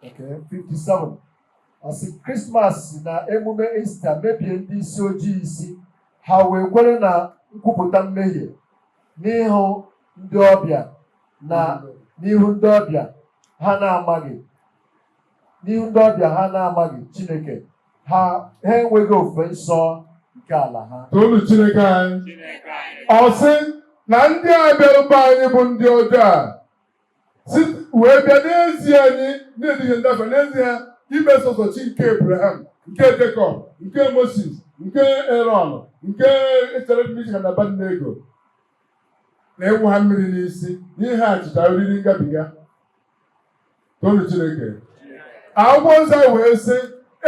Okay, 57. Ọ sị Krismas na emume Ista mebie ndị isi ojii isi, ha wee kwere na nkwupụta mmehie n'ihu ndị ọbịa na n'ihu ndị ọbịa ha na-amaghị, n'ihu ndị ọbịa ha na-amaghị Chineke ha. Ha enweghị ofufe nsọ nke ala ha. Toonu Chineke anyị. Ọ sị na ndị a bịarụba anyị bụ ndị ọjọọ a si wee bịa n'ezie anyị na-eduhie ndị afọ n'ezie ime sọsọ chi nke Abraham, nke Jacob, nke Moses, nke Aaron, nke Shadrach, Meshach na Abednego, na ịwụ ha mmiri n'isi n'ihe achịcha oriri ngabiga. Toonu Chineke. Akwụkwọ nsọ wee sị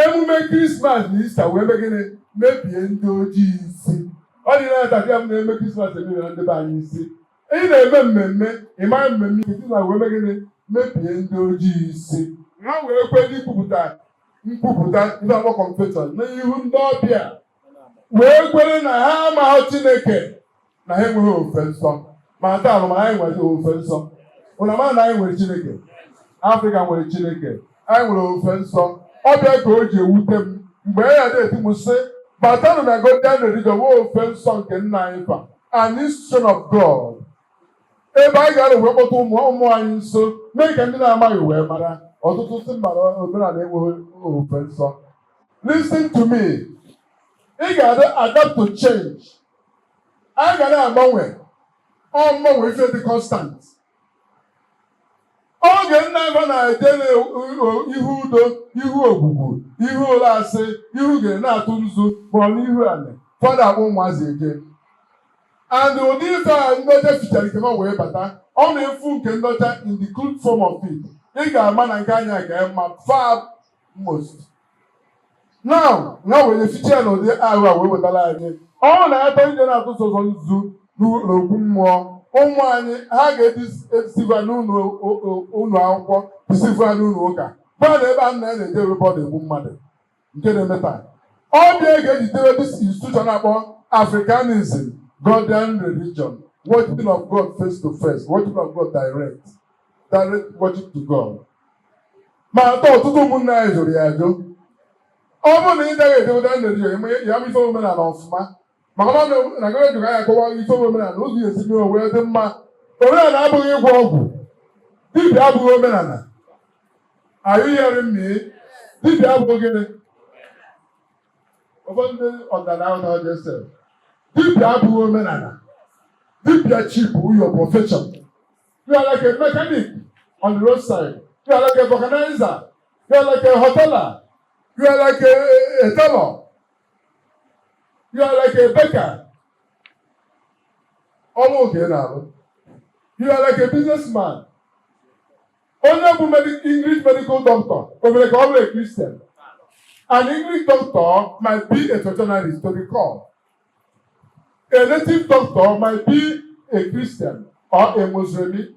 emume Krismas na Ista wee mee gịnị? Mebie ndị ojii isi. Ọ dị na-ata m na-eme Krismas emebiela ndị be anyị isi. Ị na-eme mmemme, ị mara mmemme Krismas wee mee gịnị? Mebie ndị ojii isi. Ha wee kwe ikwupụta Nkwupụta ndị akpọ confession n'ihu ndị ọbịa wee kwere na ha amaghị Chineke, na ha enweghị ofufe nsọ. Ma taa ma anyị nwere ofufe nsọ. Ụna mara na anyị nwere Chineke. Afrịka nwere Chineke, anyị nwere ofufe nsọ. Ọbịa ka o ji ewute m mgbe ya na-eti m sị, "Batanụ na Godian religion, wee ofufe nsọ nke nna anyị fa, an institution of God," ebe anyị gara wee kpọta ụmụ ụmụ anyị nso, mee ka ndị na-amaghị wee mara. Ọtụtụ si mba na omenala enweghị ofufe nsọ. Listen to me, ị ga-adị adapt to change. Anyị ga na-agbanwe. Ọ mgbanwe ife dị constant. Oge nna ebe na-eje ihu udo, ihu ogwugwu, ihu ụlọasị, ihu ga na-atụ nzu ma ọ n'ihu anị fọdụ akpọ ụmụazị eje. And ụdị ife a ndọcha fichara nke ma wee bata, ọ na-efu nke ndọcha in the crude form of it, ị ga-ama na nke anya ka mma far most. Now ha were ficha ya n'ụdị ahụ a wee wetara anyị. Ọ na-atọ ije na-atụ sọsọ nzu n'okwu mmụọ. Ụmụ anyị ha ga-edisiva n'ụlọ ụlọ akwụkwọ, disiva n'ụlọ ụka, gwa na ebe a nna ya na-eje ebe ọ na-egbu mmadụ nke na-eme taa. Ọ bịa ga-ejidere this institution akpọ Africanism, Godian religion, worshiping of God face to face, worshiping of God direct, direct worship to God. Ma atọ ọtụtụ ụmụnne anyị jụrụ ya ajụ. Ọ bụrụ na ị gaghị eje Godian religion ya bụ ife omenala ọfụma, maka na na gọọmenti ga akọwa ife omenala ụzọ ya esi mee wee dị mma. Omenala abụghị ịgwọ ọgwụ. Dibịa abụghị omenala. Are you hearing me? Dibịa abụghị gịnị? Ụfọdụ ndị ọdịnala ahụ na Joseph, dibịa abụghị omenala. Dibịa chi bụ your profession. You are like a mechanic on the roadside, you are like a vulcanizer, you are like a hoteler, you are like a tailor, you are like a baker. Ọrụ oge ị na-arụ, you are like a businessman. Onye bụ English medical doctor, o mere ka ọ bụrụ a Christian? An English doctor might be a traditionalist to the core. A native doctor might be a Christian or a Muslim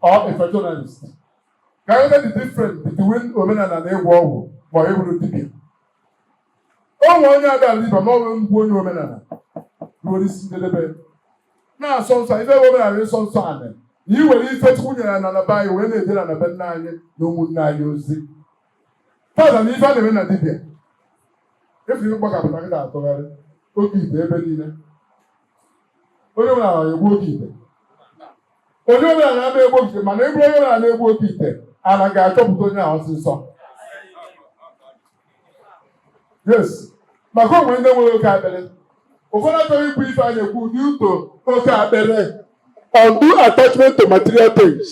or a traditionalist. Ka anyị the difference between omenala na ịgwọ ọgwụ ma ọ ịbụrụ dibịa. O nwere onye abịa dibịa ma ọ bụ ngwu onye omenala ruo n'isi njedebe na-asọ nsọ. Ife omenala ịsọ nsọ anị na i were ife Chukwu nyere na na be anyị wee na-eje na be nna anyị na ụmụnne anyị ozi tata na ife a na-eme na dibịa efu ife mgbakapụta kịta atụgharị oke ite ebe niile. Onye omenala na-egbu oke ite, onye omenala na-egbu oke ite, mana eburu onye omenala na-egbu oke ite, ala ga-achọpụta onye ahụ ọsịsọ. Yes, maka onwe ndị nwere oke akpịrị. Ụfọdụ achọghị ikwu ife a na-ekwu due to oke akpịrị, undue attachment to material things.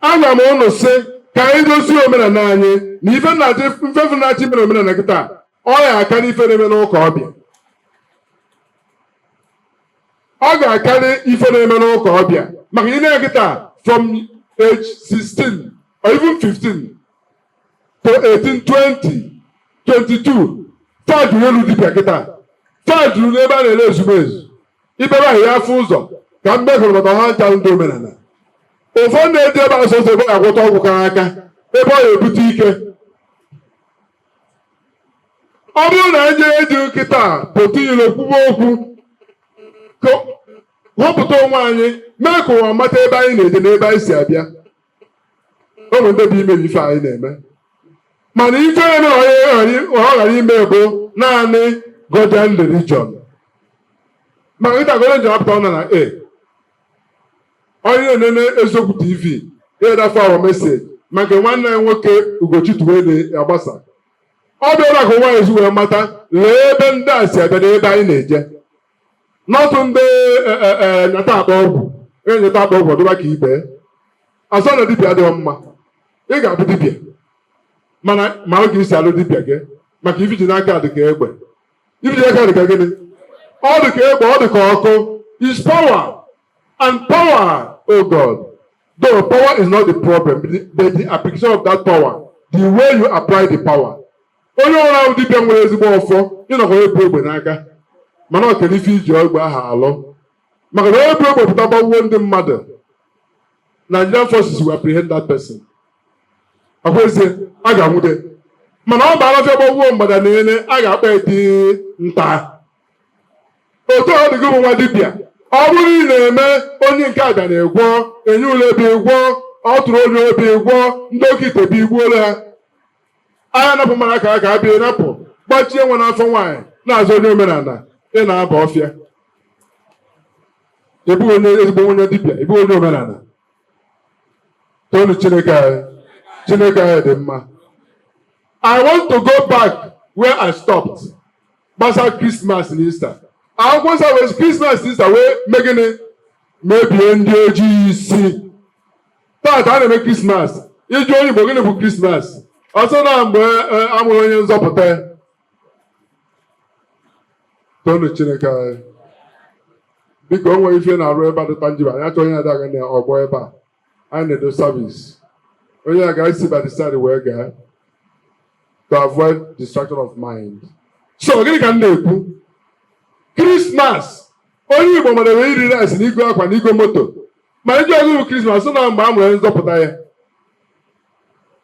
Agwa m ụnụ sị ka anyị dozie omenala anyị na ife nna-achị mfefu na-achị mere omenala kịta. Ọ ya akarị ife na-eme n'ụka ọbịa. Ọ ga-akarị ife na-eme n'ụka ọbịa, maka ị na kịta from age 16 or even 15 to 18, 20, 22, fajuru elu dibịa kịta, fajuru n'ebe a na-ere ezumezu ibebe ahụ ya afọ ụzọ ka mgbe hụrụ maka ha ncha ndị omenala. Ụfọdụ na-eji ebe asọsọ ebe ọ ga-agwọta ọgwụ kara aka, ebe ọ ga-ebute ike. Ọ bụrụ na anyị eji nkịta pụta ilo kwuwe okwu, ka họpụta onwe anyị, mee ka ụwa mata ebe anyị na-eje na ebe anyị si abịa. O nwere ndị bụ imebi ife anyị na-eme, mana ife ya mere ọ ghara ime bụ naanị Godian religion. Maka nkịta Godian religion apụta, ọ nọ na a onye na-enene Eziokwu TV ịdafe our message maka nwanne anyị nwoke Ugochi Tuwele agbasa. Ọ bịara ka ụwa ezi wee mata, lee ebe ndị a si abịa na ebe anyị na-eje. N'ọtụ ndị nyata akpa ọgwụ, enyeta akpa ọgwụ ọdịba ka ibe azọ na dibịa adịghị mma. Ị ga-abụ dibịa, mana ma ọ ga-esi alụ dibịa gị, maka ifiji n'aka dị ka egbe. Ifiji n'aka dị ka gịnị? Ọ dị ka egbe, ọ dị ka ọkụ. Is power and power, oh God. Though power is not the problem, but the application of that power, the way you apply the power. Onye ọrụ ahụ dibịa nwere ezigbo ọfọ ịnọkọ ebu egbe n'aka, mana ọ kere ife iji egbe ahụ alụ, maka na onye bu egbe pụta gbagbuo ndị mmadụ, Nigerian forces will apprehend that person. Ọkwa ezie, a ga-anwude. Mana ọ bara ọfịa gbagbuo mgbada na ele, a ga-akpọ ya dị nta. Otu ọ dị gị bụ nwa dibịa, ọ bụrụ ị na-eme onye nke abịa na-egwọ enye ule ebe ịgwọ, ọ tụrụ onye obi ịgwọ, ndị oke ite bụ igbuola ha. Agha napụ mara ka aka abịa napụ gbachie nwa n'afọ nwaanyị na-azụ onye omenala, ị na-aba ọfịa. Ị bụghị onye ezigbo onye dibịa, ị bụghị onye omenala. Toonu Chineke anyị. Chineke anyị dị mma. I want to go back where I stopped gbasara Christmas na Easter. Akwụkwọ nsọ wee sị Christmas na Easter wee mee gịnị? Mebie ndị ojii isi. Taata a na-eme Christmas. Ịjụ onye Igbo, gịnị bụ Christmas? Ọsọ na mgbe a mụrụ onye nzọpụta. Toonu Chineke anyị. Biko, o nwere ife na-arụ ebe a dịta njibe anyị achọghị onye na-ada aga na ọgbọ ebe a. Anyị na-edo service. Onye a ga-esi by the side wee gaa to avoid distraction of mind. So gịnị ka m na-ekwu? Christmas, onye Igbo mara iri rice na igo akwa na igo moto, ma ndị ọzọ bụ Christmas na mgbe a mụrụ onye nzọpụta ya.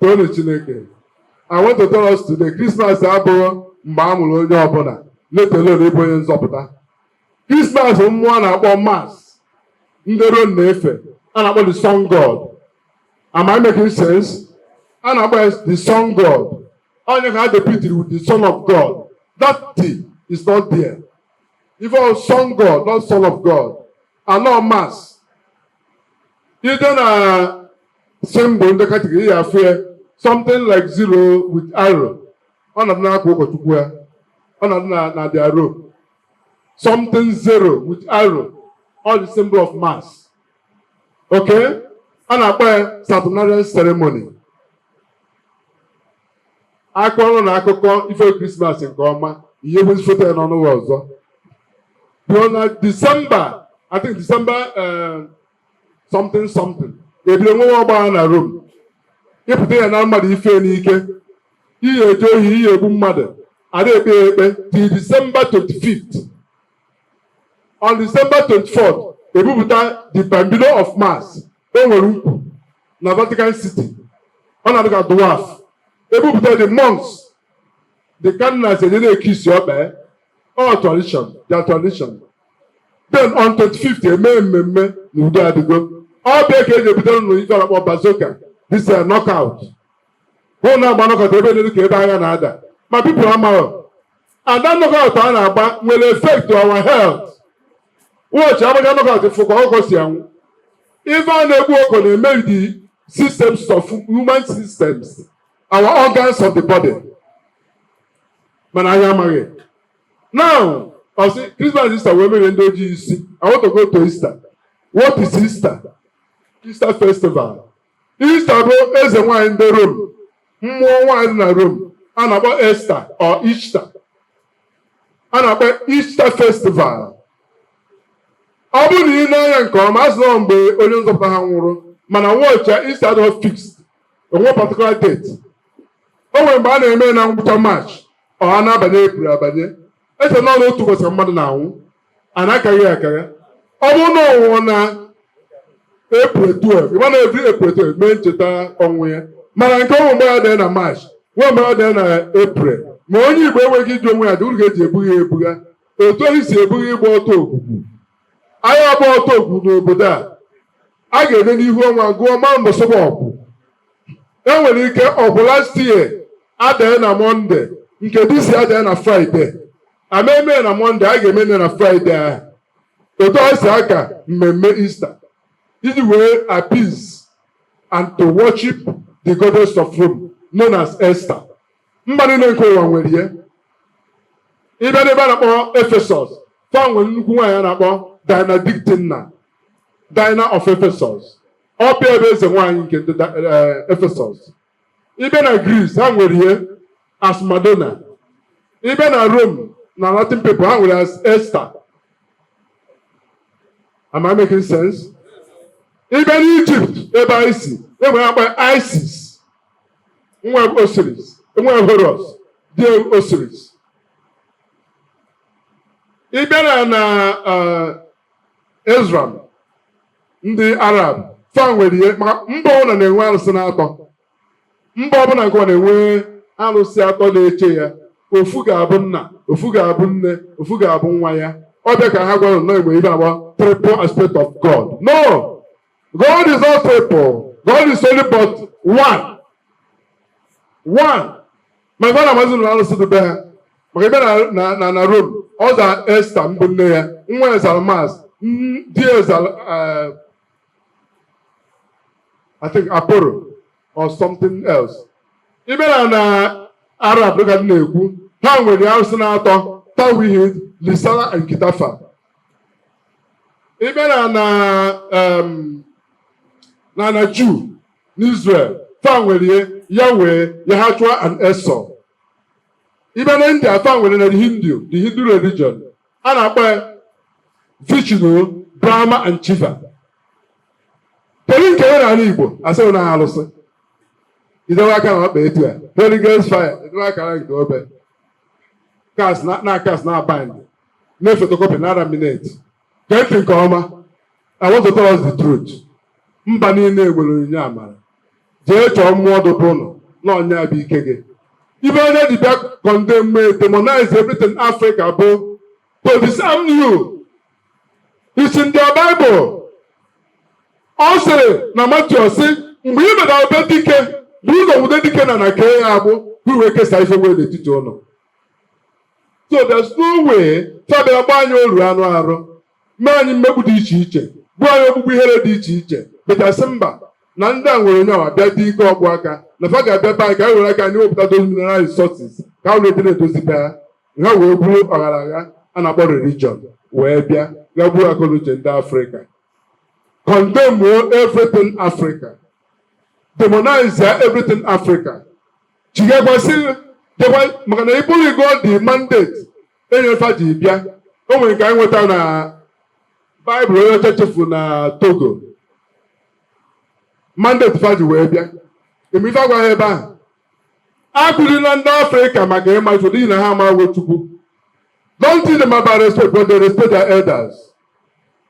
Toonu Chineke. I want to tell us today, Christmas abụghị mgbe a mụrụ onye ọbụla, let alone ịbụ onye nzọpụta. Christmas bụ mmụọ a na-akpọ Mars, ndị Rom na-efe, a na-akpọ the sun god. Am I making sense? A na-akpọ ya the sun god. Onye ka ha depicted with the son of God. That thing is not there. Ife ọ sun god, not son of God. Anọ Mars. Ide na symbol ndị Catholic, ya afụ ya something like zero with arrow. Ọ na-adị n'akwa ụkọchukwu ya. Ọ na-adị na their robe. Something zero with arrow. All the symbol of Mars. Okay? A na-akpọ ya Saturnalian ceremony. Akọrọ na akụkọ ife Christmas nke ọma, ihe bụ foto ya n'ọnụ ụlọ ọzọ. Bụ na December, I think December something something, ebido nwewe ọgbagha na Rome. Ịpụta ya na mmadụ ife n'ike, ihe eje ohi, ihe egbu mmadụ, ada ekpe ya ekpe till December 25th. On December 24th, ebupụta the Bambino of Mars. O nwere ukwu na Vatican City. Ọ na-adị ka dwarf. Ebupụta the monks, the cardinals eje na-ekisi ọkpa. All tradition, their tradition. Then on 25th, eme mmemme na udo adịgo. Ọ bịa ka eji ebutere nụ ife a na-akpọ bazooka, this is knockout. Hụ na-agba knockout ebe niile ka ebe agha na-ada. Ma people amaghị. And that knockout a na-agba nwere effect to our health. Wọchị agbaga knockout, fụ ka ọkụkọ si anwụ. Ife a na-egbu ọkụ na-emebi the systems of human systems, our organs of the body. Mana anyị amaghị. Now, ọ sị Christmas, Easter wee mebie ndị ojii isi. I want to go to Easter. What is Easter? Easter festival. Easter bụ eze nwanyị ndị Rome. Mmụọ nwanyị dị na Rome. A na-akpọ Esther or Easter. A na-akpọ Easter festival. Ọ bụrụ na ị na-anya nke ọma, a sị na mgbe onye nzọpụta ha nwụrụ, mana wọchị Easter adịghị fixed. Onwe particular date. O nwere mgbe a na-eme na ngwụcha March, ọ ha na-abanye April abanye. Eche na ọ n'otu ụbọchị ka mmadụ na-anwụ, a na-akaghị akagha. Ọ bụrụ na ọ nwụọ na April 12, ịma na every April 12 mee ncheta ọnwụ ya. Mana nke ọnwụ mgbe ya dị na March, nwee mgbe ọ dị na April. Ma onye Igbo enweghị iji onwe ya dị uru ga-eji ebugha ebugha. Otu ohi si ebugha ịgba ọtọ ogbugbu. Anyị agba ọtọ ogbugbu n'obodo a, a ga-ede n'ihu ọnwa gụọ ma mbọsọgba ọkwụ. E nwere ike ọkwụ last year adaghị na Monday, nke this year adaghị na Friday. Ama eme na Monday, a ga-eme na Friday ahụ. Otu ọ si aka mmemme Easter iji wee appease and to worship the goddess of Rome known as Esther. Mba niile nke ụwa nwere ya. Ịbịa n'ebe a na-akpọ Ephesus, fa nwere nnukwu nwaanyị a na-akpọ Diana Dictynna, Diana of Ephesus. Ọ bịa ebe eze nwaanyị nke ndị Ephesus. Ịbịa na Greece, ha nwere ihe as Madonna. Ịbịa na Rome na Latin people, ha nwere as Esther. Am I making sense? Ịbịa n'Egypt ebe anyị si, enwere akpa Isis, nwa Osiris, nwa Horus, di Osiris. Ịbịa na Israel, ndị Arab, fa nwere ihe maka mba ọbụla na-enwe arụsị na-atọ. Mba ọbụla na-enwe arụsị na-atọ. Mba ọbụla nke ọ na-enwe arụsị atọ na-eche ya. Ofu ga-abụ nna, ofu ga-abụ nne, ofu ga-abụ nwa ya. Ọ bịa ka ha gwara nnọọ enwe ibe agba triple aspect of God. No, God is not triple. God is only but one, one. Ma ebe a na-amazi na arụsị dị be ha, maka ebe na Rome, ọ za Esther mbụ, nne ya, nwa ya zara Mars, di ya zara I think Apollo or something else. Ibe na Arab, dịka m na-ekwu, ha nwere arụsị na-atọ: Tawhid, Lisala and Kitafa. Ibe na Jew n'Israel, fa nwere Yahweh, Yahshua and Esau. Ibe na India, fa nwere na the Hindu religion a na-akpọ ya Vishnu, Brahma and Shiva. Kedu nke nwere n'ala Igbo? Asịrị na arụsị idewe aka na ọkpa etu a, Holy Ghost fire, edewe akara nke obe, cast na cast na bind na photocopy na laminate. Gee ntị nke ọma. I want to tell us the truth. Mba niile nwere onyinye amara. Jee chọọ mmụọ dụbụ ụnụ na ọnya bụ ike gị. Ibe onye ji bịa condemn, demonize everything Africa bụ to disarm you. It's in their Bible. Ọ sịrị na Matthew sị, mgbe ị mere ebe dike bụ ụzọ nwude dike na kee ya agbụ ka wee kesaa ife nwere n'etiti ụlọ. So there's no way fabịara gba anyị oru anụ arụ, mee anyị mmegbu dị iche iche, gbuo anyị ogbugbu ihere dị iche iche, bechasị mba na ndị a nwere onye ọwa bịa dị ike ọgbụ aka na fa ga-abịa be anyị ka anyị were aka anyị wepụta those mineral resources ka ha wee dị na-edozi be ha. Ha wee buru ọghara agha a na-akpọ religion wee bịa ga gbuo akọnuche ndị Afrịka, condemn everything Africa, demonize everything Africa. Chigakwasị jekwa maka na ịbụrụ igo the mandate enyefa ji bịa. O nwere nke anyị nweta na Baịbụl onye ọcha chefu na Togo, mandate fa ji wee bịa. Eme ife agwaghị ebe ahụ, akụzila ndị Afrịka maka ịma ife n'ihi na ha amaghị Chukwu. Don't teach them about respect, but they respect their elders.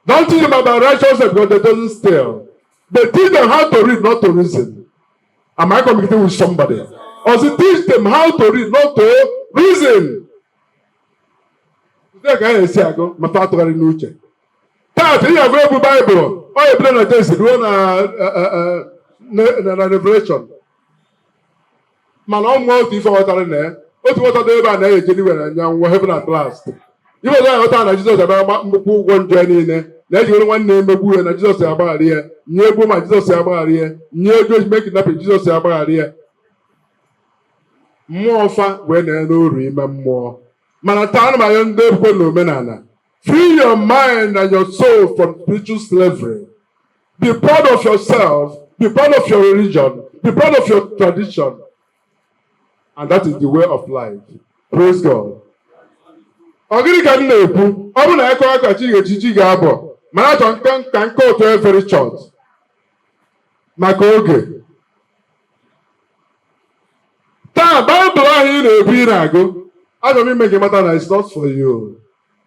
Don't teach them about righteousness, because they doesn't steal. They teach them how to read, not to reason. Am I communicating with somebody? Also teach them how to read, not to reason. Ndị ka anyị esi agụ ma fa atụgharị n'uche. Taata ihe agụ ebu Baịbụl, ọ ebido na Jenesis ruo na Revelation. Mana ọ mụọ otu ife ghọtara na ya. Otu ghọtara ebe a na-eje n'iwe na anya nwa heaven at last. Ife ọzọ ya ghọtara na Jizọs abịa nnukwu ụgwọ njọ ya niile na-eji were nwanne ya emegbu ya na Jizọs ya agbaghara ya, nye egbu ma Jizọs ya agbaghara ya, nye ego ejime kidnapping, Jizọs ya agbaghara ya. Mmụọ fa wee na n'oru ime mmụọ. Mana taa ana m ayọ ndị ekwe na omenala, free your mind and your soul from spiritual slavery. Be proud of yourself, be proud of your religion, be proud of your tradition, and that is the way of life. Praise God. Ọ gịnị ka m na-ekwu? Ọ bụ na ekọ aka chi ga-echi chi ga-abọ, mana achọ nke ka nke otu very short maka oge. Taa, Baịbụl ahụ ị na-ebu, ị na-agụ, achọrọ m ime gị mata na it's not for you.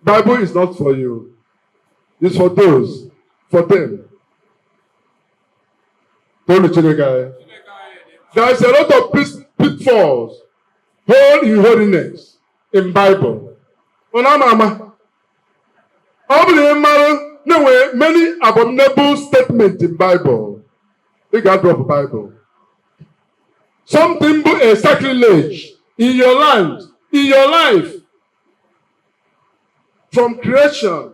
Bible is not for you. It's for those, for them. Toonu Chineke anyị. There is a lot of pitfalls, hole in holiness in Bible. Unu ama ama. Ọ bụrụ na ị mara na enwere many abominable statements in Bible, ị ga-drop Bible. Something bụ a sacrilege in your land, in your life, from creation.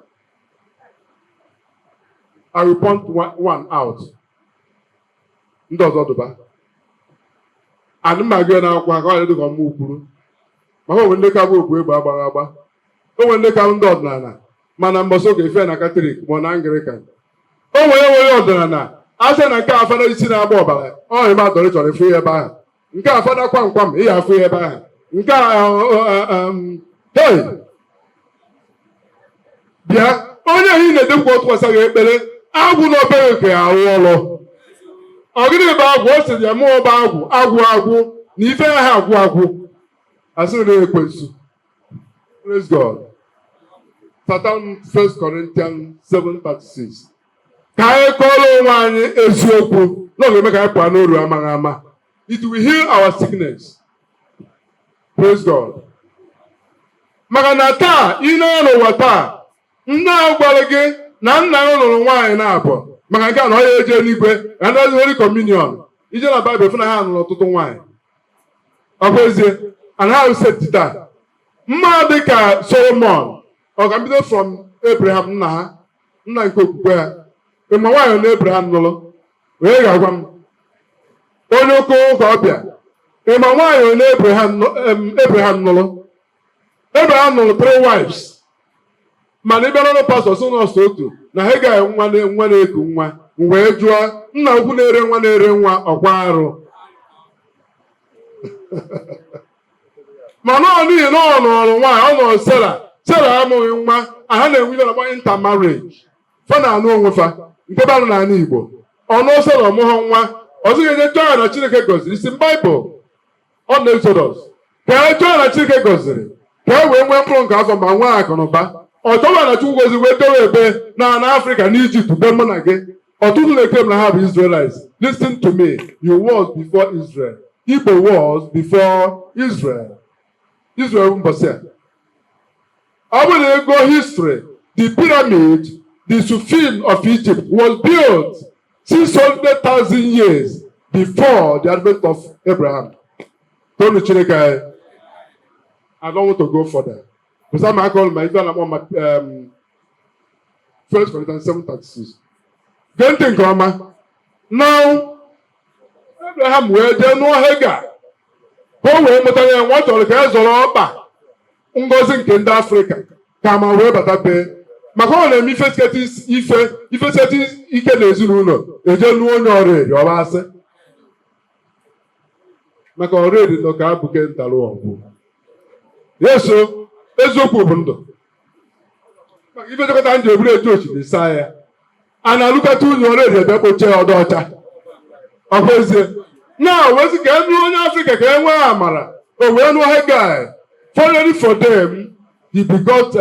I will point one out. Ndị ọzọ dụba. Adị mma gị na-akwụkwọ ka ọ dị ka ọmụ kwuru. Maka onwe ndị ka bụ okpu egbe agbaghị agba. O nwere ndị ka ndị ọdịnala, mana mbọsị oge ife na Katọlik ma ọ na Anglican. O nwere enweghị ọdịnala asị na nke afada isi na-agba ọbara ọ ime adọrọ chọrọ ịfụ ya ebe ahụ. Nke afada kwam kwam ị ya afụ ya ebe ahụ. Nke a hey! Bịa, onye ahụ ị na-edekwa ọtụkwasị gị ekpere agwụ na obere nke arụ ọrụ. Ọ gịnị bụ agwụ? Ọ sịrị ya mụọ bụ agwụ agwụ agwụ na ife ya ha agwụ agwụ asịrị na ekwensu. Praise God. Satan, 1 Corinthians 7:36. Ka anyị kọọrọ onwe anyị eziokwu na ọ ga-eme ka anyị pụọ n'oru amaghị ama. It will heal our sickness. Praise God. Maka na taa, ị na n'ụwa taa, nne a gwara gị na nna ya lụrụ nwaanyị na-abụ maka nke a na ọ ya eje eluigwe na ndị Holy Communion. Ije na Baịbụl, fụ na ha nụrụ ọtụtụ nwaanyị. Ọ bụ ezie and ha set taa mma dị ka Solomon. Ọ ga mbido from Abraham, nna ha, nna nke okwukwe ha. Ịma nwaanyị na Abraham nụrụ? Onye ga-agwa m? Onye ụka ụka ọbịa, ịma nwaanyị onye Abraham nụrụ? Abraham nụrụ three wives, mana ị bịa n'ụlọ pastọ, sị nọọsụ otu na ha ga nwa nwa na-eku nwa. M wee jụọ, nna ukwu na-ere nwa, na-ere nwa ọkwa arụ? Mana ọ n'ihi na ọ nọrọ nwaanyị, ọ nọrọ Sera. Sera amụghị nwa. Ha na-enwe ife na-akpọ intermarriage, fa na-anụ onwe fa nke bara n'ala Igbo. Ọnụ Sera ọmụghọ nwa ọzọ ga-eje chọọ ya na Chineke gọziri isi Baịbụl ọ na Exodus ka e chọọ ya na Chineke gọziri ka e wee nwee mkpụrụ nke afọ ma nwee akụ na ụba. Ọ chọwa na Chukwu gọziri wee dowe ebe na na Afrịka, n'Ijipt, be mụ na gị. Ọtụtụ na-ekwe m na ha bụ Israelites. Listen to me, you was before Israel. Igbo was before Israel. Israel bụ mbọsị a. Ọ bụrụ na ego history, the pyramid, the Sphinx of Egypt was built 600,000 years before the advent of Abraham. Tonu Chineke anyị. I don't want to go further. Because I'm akọrọ ma ife a na-akpọ ma First Corinthians 7:36. Gee ntị nke ọma. Now, Abraham wee jee nụọ Hagar ka o wee mụta ya nwa. Ọ chọrọ ka e zọrọ ọkpa ngọzi nke ndị Afrịka ka ma wee bata bee, maka ọ na-eme ife siketa ife ife siketa ike n'ezinụlọ, eje nụọ onye ọrụ eri ọba asị maka ọrụ eri nọ ka abụke ntara ọgwụ. Yeso, eziokwu bụ ndụ. Maka ife chọkọta ndị eburu eju osimiri saa ya, a na-alụkọta unyi ọrụ eri ebe kpochie ọdọ ọcha. Ọkwa ezie na wezi ka e nụọ onye Afrịka ka e nwee amara, o wee nụọ Hagar. Finally for them, he begot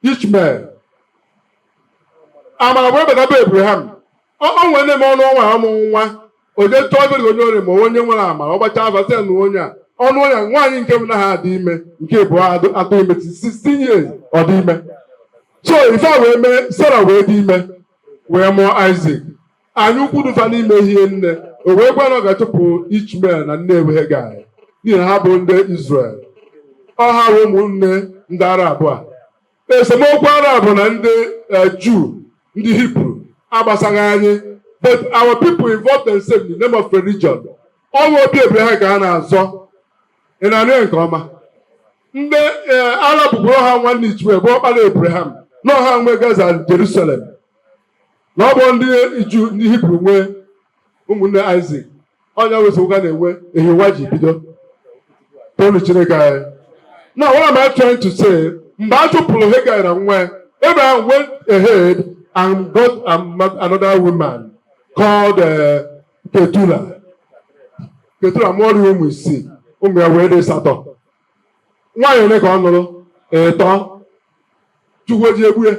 Ishmael. Amara wee bata be Abraham. Ọ nwere na-eme ọnụ ọnwa ọmụ nwa, o jee tụọ ebe onye ọrịa ma onye nwere amara. Ọ gbachaa afa sị na onye a ọnụ onye a nwaanyị nke bụ na ha adị ime nke bụ atụ ime 16 years, ọ dị ime. So ife a wee mee, Sarah wee dị ime wee mụọ Isaac. Anyị ukwu dụfa n'ime ihe nne o wee gwa na ọ ga-achụpụ Ishmael na nne Hagar, n'ihi na ha bụ ndị Israel. Ọ ha bụ ụmụnne ndị Arab a. Esemokwu Arab na ndị Juu, ndị Hibru, agbasaghị anyị, but our people involve themselves in the name of religion. Ọ bụ obi Abraham ka ha na-azọ. Ị na-anụ ya nke ọma? Ndị Arab gwụrụ ha nwanne Ishmael bụ ọkpara Abraham na ọha nwe Gaza, Jerusalem, na ọ bụ ndị Juu, ndị Hibru nwee ụmụnne Isaac. Ọnya wesịụka na-enwe ehiwa ji bido. Tonu Chineke anyị. Now, what am I trying to say? Mgbe a chụpụrụ Hagar na nwa ya, Abraham went ahead and got another woman called Ketura. Ketura mụọrọ ya ụmụ isii, ụmụ ya wee dị asatọ. Nwaanyị ole ka ọ nụrụ? Ịtọ. Chukwu eji egbu ya.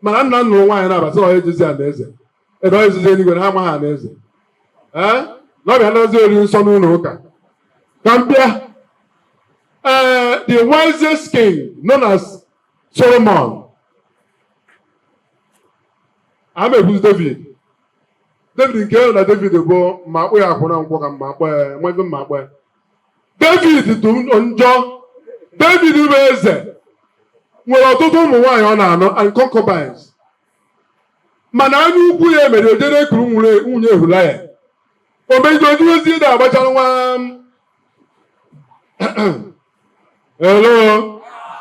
Mana nna nụrụ nwaanyị na-abata ọ ejezi alaeze. Ede ọ ejezi eluigwe na ha amaghị alaeze. Ee? Na ọ bịa nazi ori nsọ n'ụlọ ụka. Ka m bịa. The wisest king known as Solomon. A ekwuzi David. David nke na David bụ ma akpụ ya akwụna nkwọ ka mma akpọ ya nwa ife mma akpọ ya. David dị njọ. David bụ eze nwere ọtụtụ ụmụ nwaanyị ọ na-anụ and concubines. Mana anya ukwu ya mere o jere ekuru nwunye Ehulaya. O megide ojiwezi dị agbachara nwa. Hello,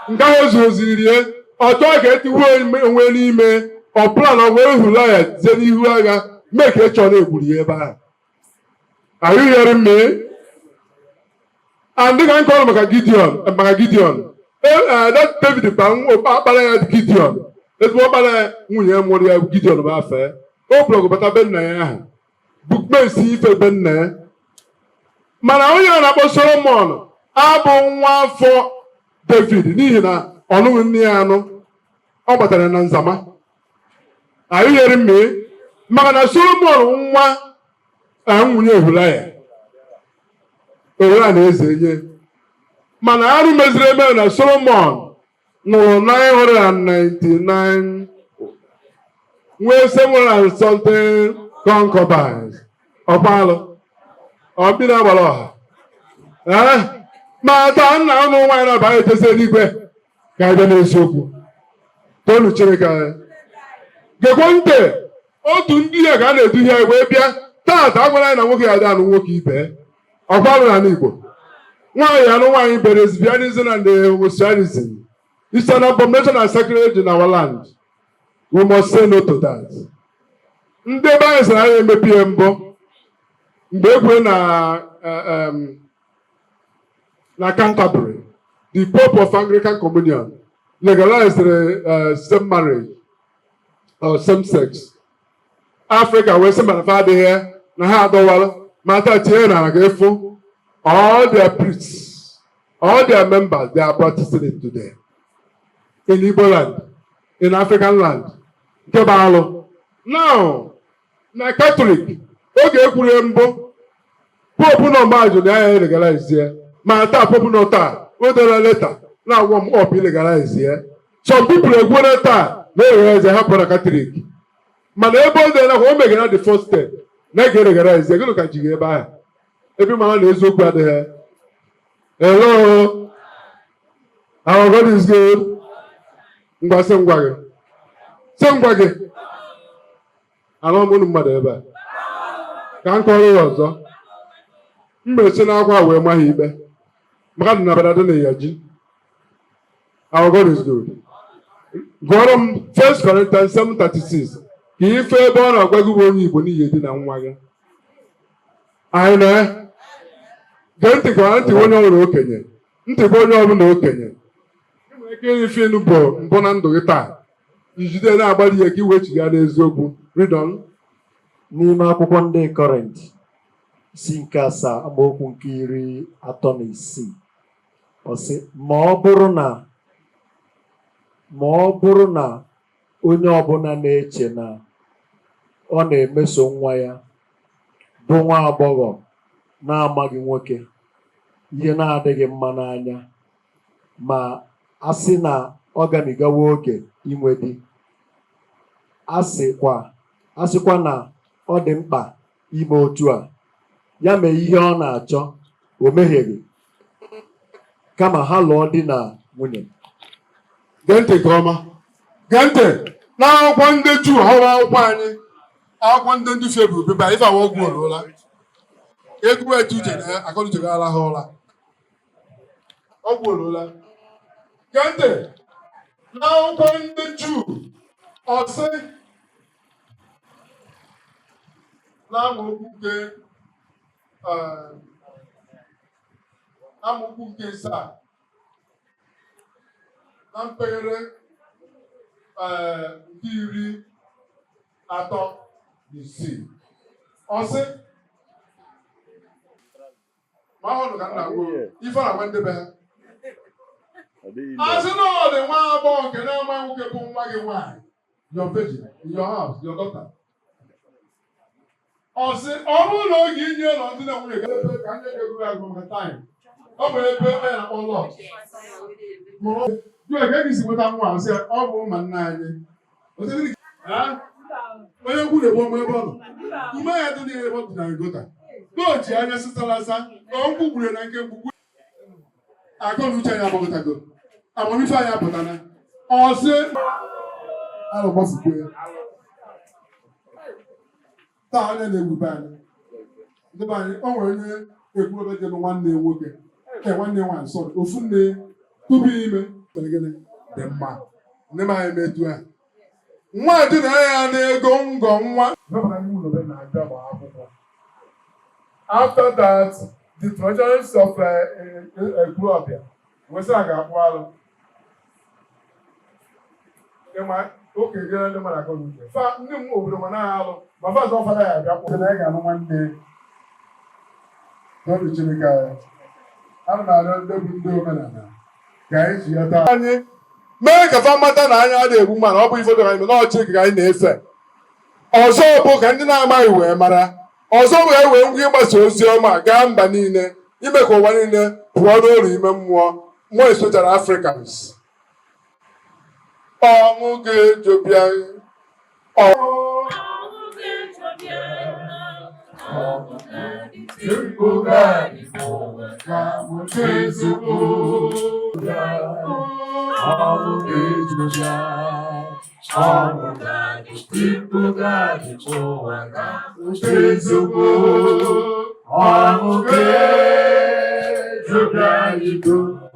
nke ahụ zoziri ya, ọ chọọ ka etiwe onwe n'ime ọ plan ọ wee Ehulaya zie n'ihu agha mee ka ị chọrọ egburu ya ebe ahụ. Are you hearing me? And dịka nke ọrụ maka Gideon, that David ba ọkpara ya Gideon, ezigbo ọkpara ya, nwunye ya mụrụ ya Gideon bụ afa ya. O bụrụ bata be nna ya ahụ bukmesi ife be nna ya. Mana onye a na-akpọ Solomon abụ nwa afọ David, n'ihi na ọ nụghị nne ya anụ, ọ gbatara na nzama. Are you hearing me? Maka na Solomon nwa nwunye Ehulaya. Owere a na-eze nye. Mana arụ meziri eme na Solomon nụrụ 999, nwee 700 and something concubines. Ọkpalụ ọbịna agbara ọha. Ee, ma taa nna ụmụ nwaanyị na-abanye ejezi eluigwe. Ka anyị bịa n'eziokwu. Toonu Chineke anyị. Gekwe ntị, otu ndị ya ka a na-eduhie anyị wee bịa taata. Agwara anyị na nwoke ya adị anụ nwoke ibe. Ọkwa n'ala Igbo, nwaanyị anụ nwaanyị ibe, lesbianism and homosexualism is an abomination and sacrilege in our land. We must say no to that. Ndị be anyị sịrị anyị emepe ihe mbụ mgbe e kwere na Canterbury, the Pope of Anglican Communion legalized same marriage or same sex. Africa wee sị mana fa adịghị ya, na ha adọwara ma taa tinye na ga efu. All their priests, all their members, they are practicing it today in Igbo land, in African land. Nke bụ alụ now na Catholic, oge ekwuru mbụ, Pope nọ mgbe ajụ na ya legalize ya, ma taa Pope nọ taa o dere leta na-agwọ m up legalize ya. Some people ekwuola taa na elegalize, hapụ na Catholic, mana ebe o dere o megara the first step na ege legalize ya. Gịnị ka ji ebe ahụ ebe mara na eziokwu adịghị? Hello, our God is good. Ngwa, sị ngwa gị, sị ngwa gị, alụ m unu mmadụ ebe a ka m kọrọ ya ọzọ. M mesi n'akwa wee ma ha ikpe maka dị na abada dị na ya ji. Our God is good. Gụọrọ m 1 Corinthians 7:36 ka ife ebe ọ na-agwa gị bụ onye Igbo n'ihi dị na nwa gị. Anyị na gee ntị ka ntị onye ọbụla okenye, ntị bụ onye ọbụla okenye. Ị nwere ike ife ịnụ bụ mbụ na ndụ gị taa, ijide na-agbalị ihe ka i wee chigha n'eziokwu. Read on. N'ime akwụkwọ ndị Kọrint, isi nke 7, amaokwu nke 36, ọ sị, Ma ọ bụrụ na onye ọbụla na-eche na ọ na-emeso nwa ya bụ nwa agbọghọ na-amaghị nwoke ihe na-adịghị mma n'anya, ma a sị na ọ gamigawo oge inwe di, a sịkwa na ọ dị mkpa ime otu a, ya mee ihe ọ na-achọ, o mehieghị, kama ha lụọ di na nwunye." Gee ntị nke ọma, gee ntị. N'akwụkwọ ndị Juu họrọ akwụkwọ anyị, akwụkwọ ndị febru bịba ife awa ọgwụ oluola egwu etu uche na akọnuche gị arahụ ụra. Ọgwụ oluola. Gee ntị, n'akwụkwọ ndị Juu, ọ sị n'amaokwu nke amaokwu nke 7 na mpaghara nke 36, ọ sị, ma ahụrụ ka nna gwuo ife na-agwa ndị be ha, asị na ọ dị nwa agbọghọ nke na-ama nwoke bụ nwa gị nwaanyị, your virgin in your house, your daughter, ọ sị ọ bụrụ na oge inye nọ ndị na nwunye ga ebe ka ndị ga-egwu agụ maka time ọ bụ ebe onye na-akpọ Lọt mụrụ jụọ ka e si nweta nwa, sị ọ bụ ma nna anyị. Onye ukwu na-egbu ọma ebe ọ nọ ume ya dị n'ebe ọ dị na gota n'ochi anya sịtara asa ka nkwụ gburu na nke mgbugbu. Akọ na uche anyị agbakọtago, amamife anyị apụtana. Ọ sị alụ gbafukwe ya. Taa anya na-egwu be anyị, ndị be anyị, o nwere onye ekwu ebe dị nwanne ya nwoke, ee, nwanne ya nwaanyị, sọrọ ofu nne tupu ime. Mere gịnị dị mma? Nne m anyị metu a nwa dị na ya na-ego ngọ nwa. After that, the traditions of Ekwulọbịa wee sị na ga-akpụ alụ. Ịma oke dị ndị mmadụ akọ n'uche fa ndị m obodo ma na alụ ma fa ọzọ fada ya abịa kwụ na ya ga-anụ nwanne n'obi. Chineke anyị, ana m arịọ ndị bụ ndị omenala ka anyị ji ya taa anyị mee ka fa mata na anyị adịghị egbu mmadụ. Ọ bụ ife dọrọ anyị na Chineke ka anyị na-efe. Ọzọ bụ ka ndị na-amaghị wee mara. Ọzọ bụ ka anyị wee ngwa ịgbasa ozi ọma gaa mba niile. Ime ka ụwa niile pụọ n'oru ime mmụọ, more especially Africans. Ọṅụ ga-ejobi anyị. Ọṅụ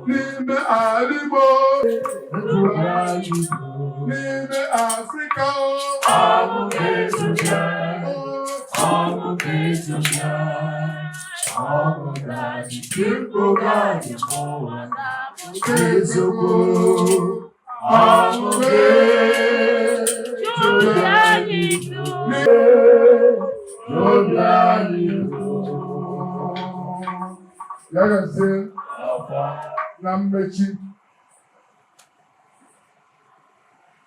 n'ime ala Igbo, n'ime Afrịka. Ya gazie. Na mmechi,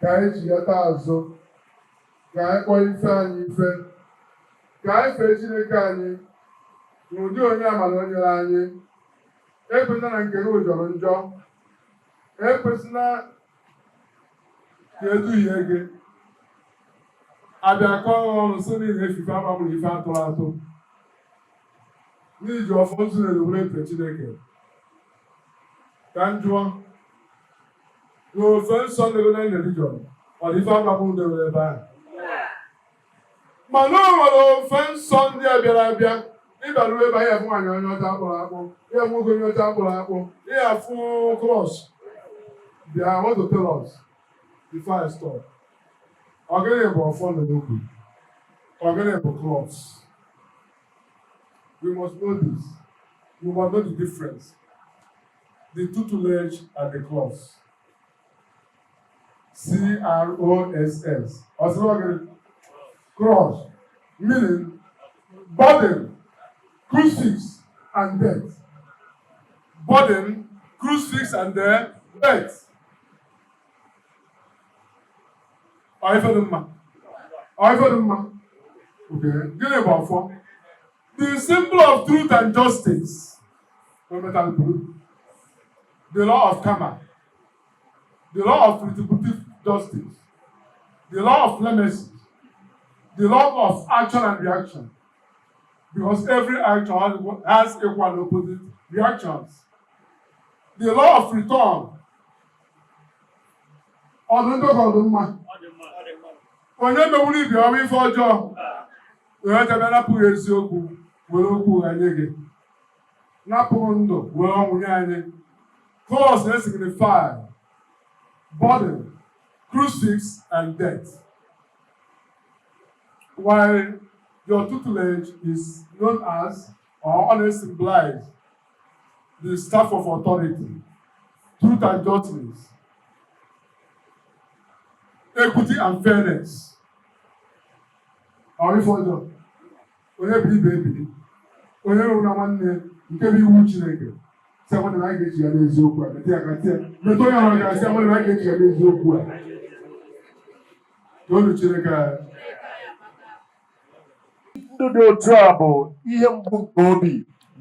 ka anyị chighata azụ, ka anyị kpọọ ife anyị ife, ka anyị fee Chineke anyị n'ụdị onye amara o nyere anyị. Ekwesịna na nke gị jọrọ njọ, ekwesịna ka eduhie gị abịa kọọ ọnụ sị na ị na-efife akpagburu ife atụrụ atụ n'iji ọfọ nzu na-ewere efe Chineke. Ka m jụọ, n'ofe nsọ ndebe na religion, ọ dị ife akpagburu debere ebe ahụ? Mana o nwere ofe nsọ ndị a bịara abịa. Ịbịaruo ebe ahụ, ya afụ nwaanyị onye ọcha akpụrụ akpụ, ya afụ nwoke onye ọcha akpụrụ akpụ, ya afụ cross. Bịa, I want to tell us before I stop. Ọ gịnị bụ ọfọ na okwu? Ọ gịnị bụ cross? We must know this. We must know the difference, the tutelage and the cross. C-R-O-S-S. Ọ sịrị ọ gịnị? Cross, meaning burden, crucifix and death. Burden, crucifix and then death. Ọ ife dị mma? Ọ ife dị mma? Okay. Gịnị bụ ọfọ? The symbol of truth and justice. No metal blue. The law of karma. The law of retributive justice. The law of clemency. The law of action and reaction. Because every action has equal and opposite reactions. The law of return. Ọ dị ndụ ka ọ dị mma? Onye mewuru ibi ọma ife ọjọọ, onye chebe napụghị eziokwu were okwu ụgha nye gị, napụghị ndụ were ọnwụ nye anyị. Cross na-signify burden, crucifix and death, while your tutelage is known as or ọ symbolize the staff of authority, truth and justice, equity and fairness. Ọ ife ọjọọ, onye bụ ibe ebili, onye nwere na nwanne, nke bụ iwu Chineke. Sị nwanne m, anyị ga-eji ya n'eziokwu a. Metụ ya ka tie, metụ onye ọrụ ga-asị, nwanne m, anyị ga-eji ya n'eziokwu a. Toonu Chineke anyị. Ndụ dị otu a bụ ihe mgbu nke obi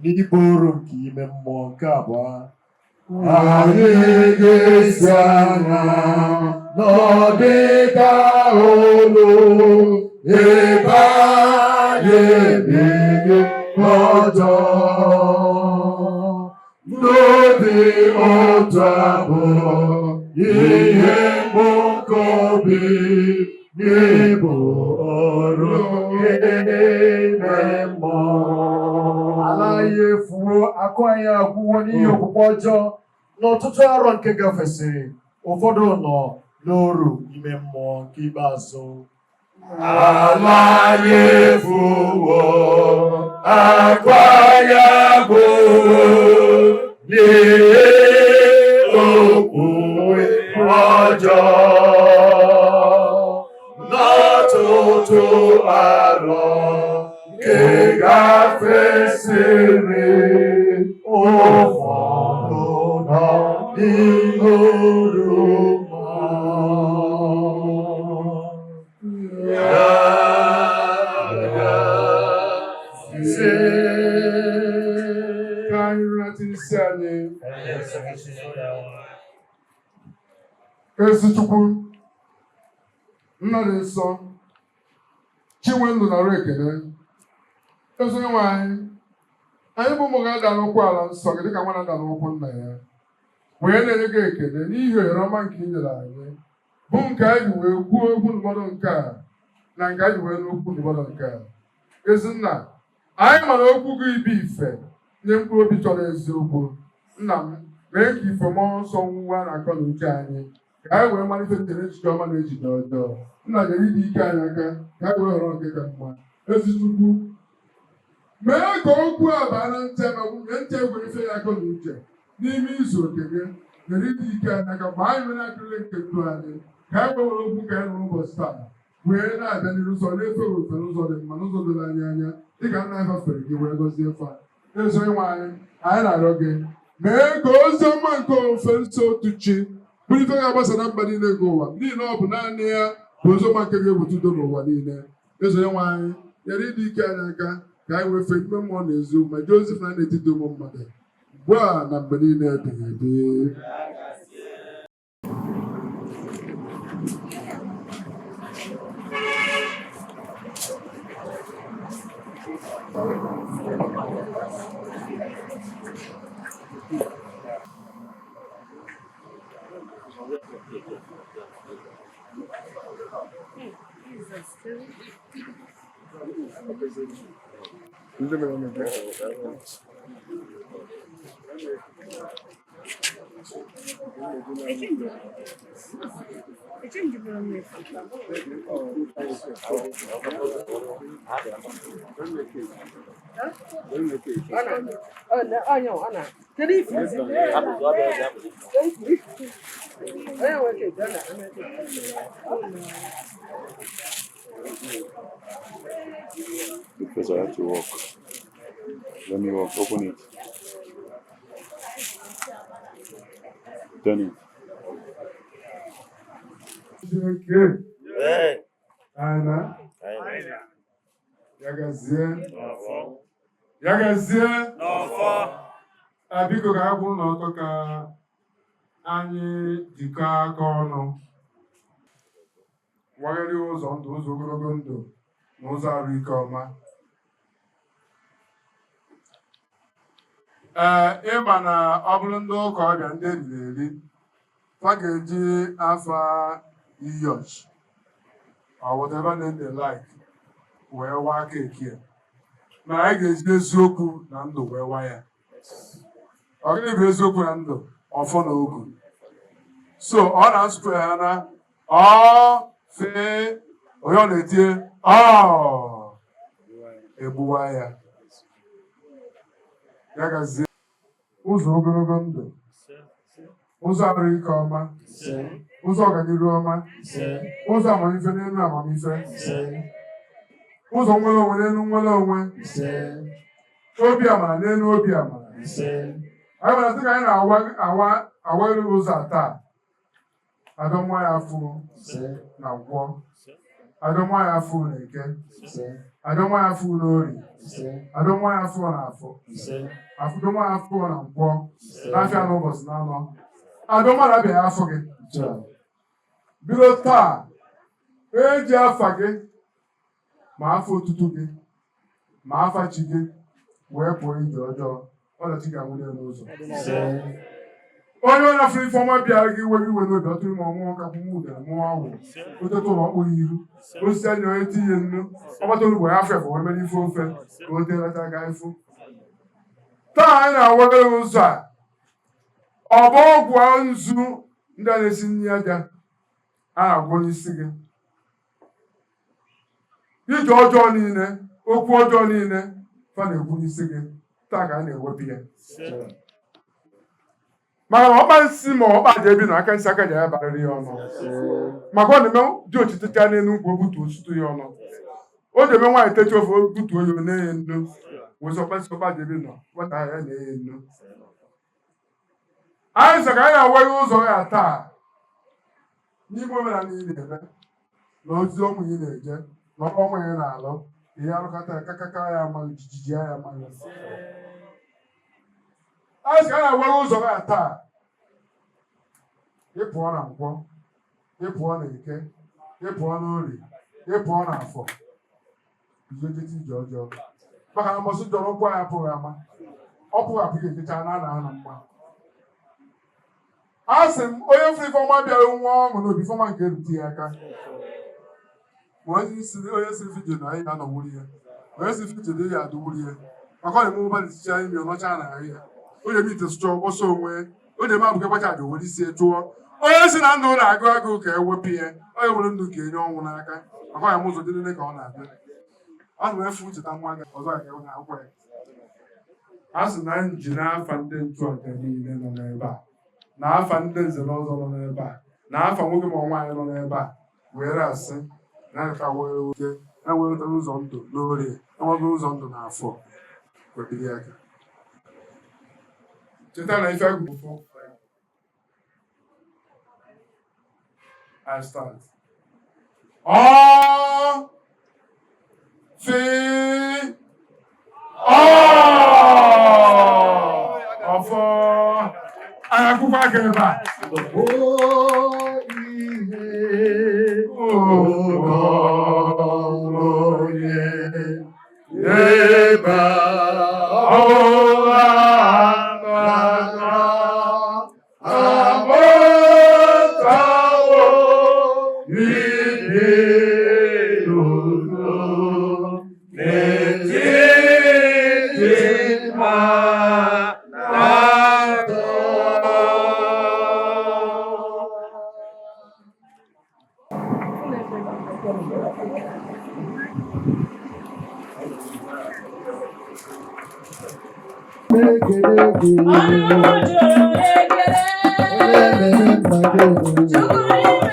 na ibu oru nke ime mmụọ. Nke abụọ, anyị ga-esi anya n'ọdịka olu ebe anyị ebighị ọjọọ. Ndụ dị otu a bụ ihe mgbu nke obi n'ịbụ ọrụ ime mmụọ. Ala anyị efuwo, akụ anyị agwụwo n'ihi okwukwe ọjọọ. N'ọtụtụ arọ nke gafesịrị, ụfọdụ nọ n'oru ime mmụọ. Nke ikpeazụ, Ala anyị efuwo, akụ anyị agwụwo n'ihi okwukwe ọjọọ. N'ọtụtụ arọ nke gafesịrị, ụfọdụ nọ n'uru mmụọ. Ya gazie. Ka Ezi Chukwu, Nna dị nsọ, Chinwe ndụ nara ekele. Ezi onye nwe anyị, anyị bụ ụmụ gị ada n'ụkwụ ala nsọ gị dịka nwa na-ada n'ụkwụ nna ya, wee na-enye gị ekele n'ihi ohere ọma nke ị nyere anyị, bụ nke anyị ji wee kwuo okwu ndụmọdụ nke a na nke anyị ji wee nụ okwu ndụmọdụ nke a. Ezi nna, anyị mara okwu gị ibe ife nye mkpụrụ obi chọrọ eziokwu. Nna m, mee ka ife mmụọ nsọ nwuwa na akọ na uche anyị, ka anyị wee malite chere echiche ọma na echiche ọjọọ. Nna, nyere ịdị ike anyị aka ka anyị wee họrọ nke ka mma. Ezi Chukwu, mee ka okwu a baa na ntị ma nye ntị egwere ife ya akọ na uche n'ime izu oke gị. Nyere ịdị ike anyị aka mgbe anyị nwere akịrị nke ndụ anyị, ka anyị wee were okwu ka anyị nụrụ ụbọchị taa wee na-abịa n'iru ụzọ na-efe ofe n'ụzọ dị mma, n'ụzọ doro anyị anya, dịka nna anyị fafere gị wee gọzie fa. Ezi onye nwe anyị, anyị na-arịọ gị, mee ka ozi ọma nke ofe nsọ otu chi bụrụ ife ga-agbasa na mba niile nke ụwa, n'ihi na ọ bụ naanị ya bụ ozi ọma nke ga-eweta udo n'ụwa niile. Ezi onye nwe anyị, nyere ịdị ike anyị aka ka anyị wee fee ime mmụọ na eziokwu ma jee ozi na n'etiti ụmụ mmadụ ugbu a na mgbe niile ebighị ebi. Ndị mere eme. Because I have to work. Let me work. Open it. Turn it. Chineke ana ya gazie, ya gazie. A biko, ka a kwụrụ n'ọtọ ka anyị jikọọ aka ọnụ wagharịa ụzọ ndụ, ụzọ ogologo ndụ na ụzọ arụ ike ọma. Ee, ịma na ọ bụrụ ndị ụka ọbịa, ndị eriri eri, fa ga-eji afa iyoch or whatever name they like wee waa cake a, ma anyị ga-eji eziokwu na ndụ wee waa ya. Ọ gịnị bụ eziokwu na ndụ? Ọfọ na ogu. So ọ na-asụpụ ha na ọ fee onye ọ na-etie ọ egbuwa ya. Ya gazie. Ụzọ ogologo ndụ, ụzọ arụ ike ọma, ụzọ ọganiru ọma, ụzọ amamife n'elu amamife, ụzọ nwere onwe n'elu nwere onwe, obi amara n'elu obi amara. Anyị mara sị ka anyị na-awa awere ụzọ a taa. Adọnwa ya afụ na nkwọ, adọnwa ya afụ na eke, adọnwa ya afụ na ori, adọnwa ya afụ na afọ, afụdọnwa ya afụ na nkwọ, n'afịa n'ụbọchị na anọ adọnwa na-abịa ya afọ gị. Bido taa, eji afa gị ma afọ otutu gị ma afa chi gị wee pụọ ije ọjọọ, ọdachi ga-anwụnye n'ụzọ. Onye ọ na-afụrụ ife ọma bịara gị iwe iwe n'obi, ọtụrụ ma ọmụọ kakwụ nwa udere mụọ awụ otete ụlọ ọkpụ ya iru osisi anya onye tinye nnu ọgbata olugbo ya afọ efe wee mere ife ofe ka o telata aka ịfụ. Taa anyị na-awagara ụzọ a, ọ bụ ọgwụ nzu ndị a na-esi nri aja a na-agwọ n'isi gị, ije ọjọọ niile, okwu ọjọọ niile fa na-ekwu n'isi gị, taa ka a na-ewepụ ya, maka na ọkpa nsị ma ọkpa aja ebi na aka nsị aka ji ya barịrị ya ọnụ, maka ọ na-eme dị ochitecha n'elu nkwụ, o butuo sutu ya ọnụ. O ji eme nwaanyị techa ofe, o butuo ya, o na-enye nnu wezi ọkpa nsị, ọkpa aja ebi nọ nwata ya na-enye nnu. Anyị sị ka anyị na-awaghị ụzọ ya taa n'ime omenala ị na-eme na ozi ọmụ ị na-eje na ọrụ ọmụ ị na-alụ, ihe arụkọta ya kakaka ya amaghị jijiji ya amaghị. Anyị sị ka anyị na-awaghị ụzọ ya taa. Ị pụọ na Nkwọ, ị pụọ na Eke, ị pụọ na Orie, ị pụọ na Afọ, bido jete ije ọjọọ, maka na mbọsị jọrọ ụkwụ anyị apụghị ama, ọ pụghị apụ ga-ejecha na ana ana mma. A sị m, onye fụrụ ifeọma bịara nwa ọṅụ n'obi, ifeọma nke erute ya aka. Ma onye siri fije na anyị ga-anọwuru ya, onye siri fije na ya adụwuru ya, maka ọ na-eme ụbalị ticha imi ọnọcha na ahụ ya, onye eme ite sụcha ọgbọsọ onwe, onye eme abụke gbacha aja were isi chụọ. Onye si na ndụ na-agụ agụụ ka ewepụ ya, onye were ndụ ka enye ọnwụ n'aka, maka ọya m ụzọ dị niile ka ọ na-abịa. A na efu cheta nwa gị ọzọ ka na akwụkwọ ya. A sị na nji n'afa ndị nchụaja niile nọ n'ebe a, na afa ndị nze na ọzọ nọ n'ebe a, na afa nwoke ma nwaanyị nọ n'ebe a, were asị na nka were oke enwetara ụzọ ndụ n'Orie, enwego ụzọ ndụ na Afọ, webiri aka. Cheta na ife agụ. I start. Ọ fi ọ ọfọ anyị akwụkwọ aka ebe a. Ihe onye ebe ọla amụtawo ibi n'udo n'etiti mmadụ. Ekele gị. Ọnụ juru ekele. Onye mere mma gị. Chukwu ime.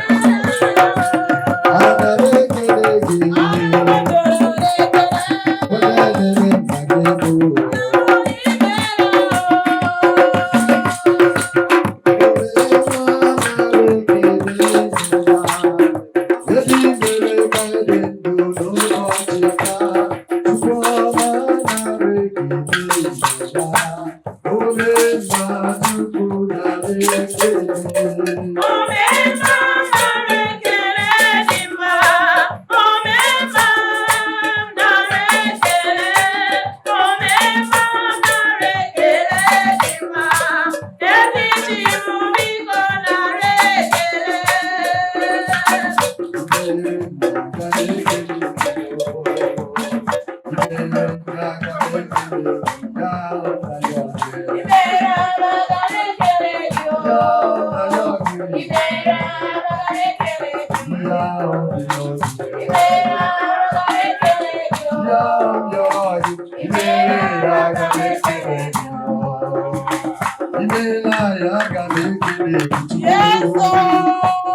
Ana m ekele gị. Ọnụ juru ekele. Onye mere mma gị bụ. Chukwu ime. Omemma nara ekele dị mma. Omemma nara ekele. Omemma nara ekele dị mma. Ezi chi m, biko nara ekele. Imere amagara ekele gị o. Imere amagara ekele gị. Imere amagara ekele gị o. Imere amagara ekele gị o. Imeela ya, aga m ekele gị, Chukwu. Yesu.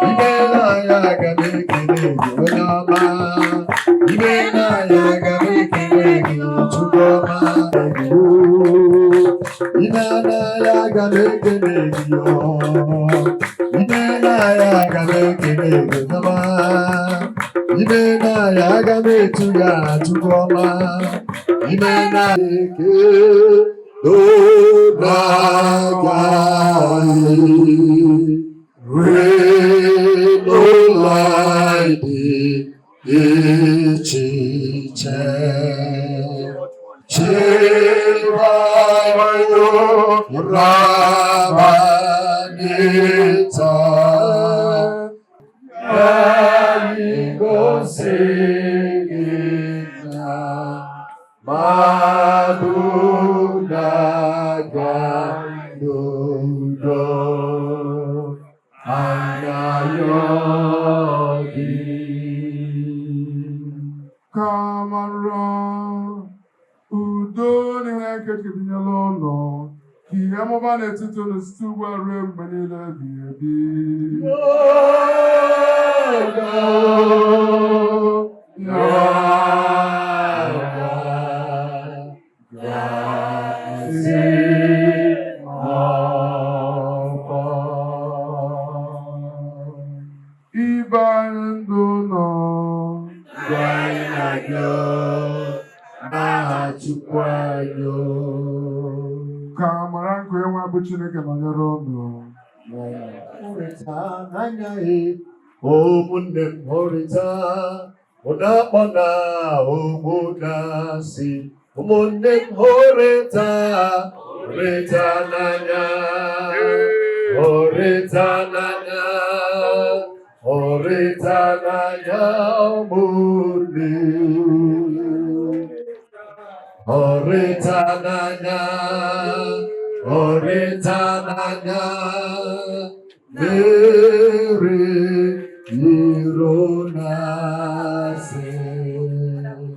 Imeela ya, aga m ekele gị, onye ọma. Imeela ya, aga m ekele gị, Chukwu ọma. Imeela ya, aga m ekele gị, ọ. Imeela ya, aga m ekele gị, ọma. Imeela ya, aga m etu ya, Chukwu ọma. Imeela eke n'agaghị rue n'ụlọ dị iche iche. Chibayo Rabanita anyị gosi gị na mmadụ na-aga n'udo anya gị. Ka amara, udo na ihe nke tinyela ụlọ, ka ihe mụba n'etiti unu site ugbu a ruo mgbe niile ebighị ebi. Ibe anyị ndụ nọ. Anyị na-arịọ n'aha Chukwu anyị. Ka amara nke onye nwe bụ Chineke nọnyere unu. Hụrịta n'anya e, ụmụnne m, hụrịta. Unu akpọ na obodo asị, ụmụnne m, hụrịta, hụrịta n'anya, hụrịta n'anya, hụrịta n'anya, ụmụnne, hụrịta n'anya, hụrịta n'anya.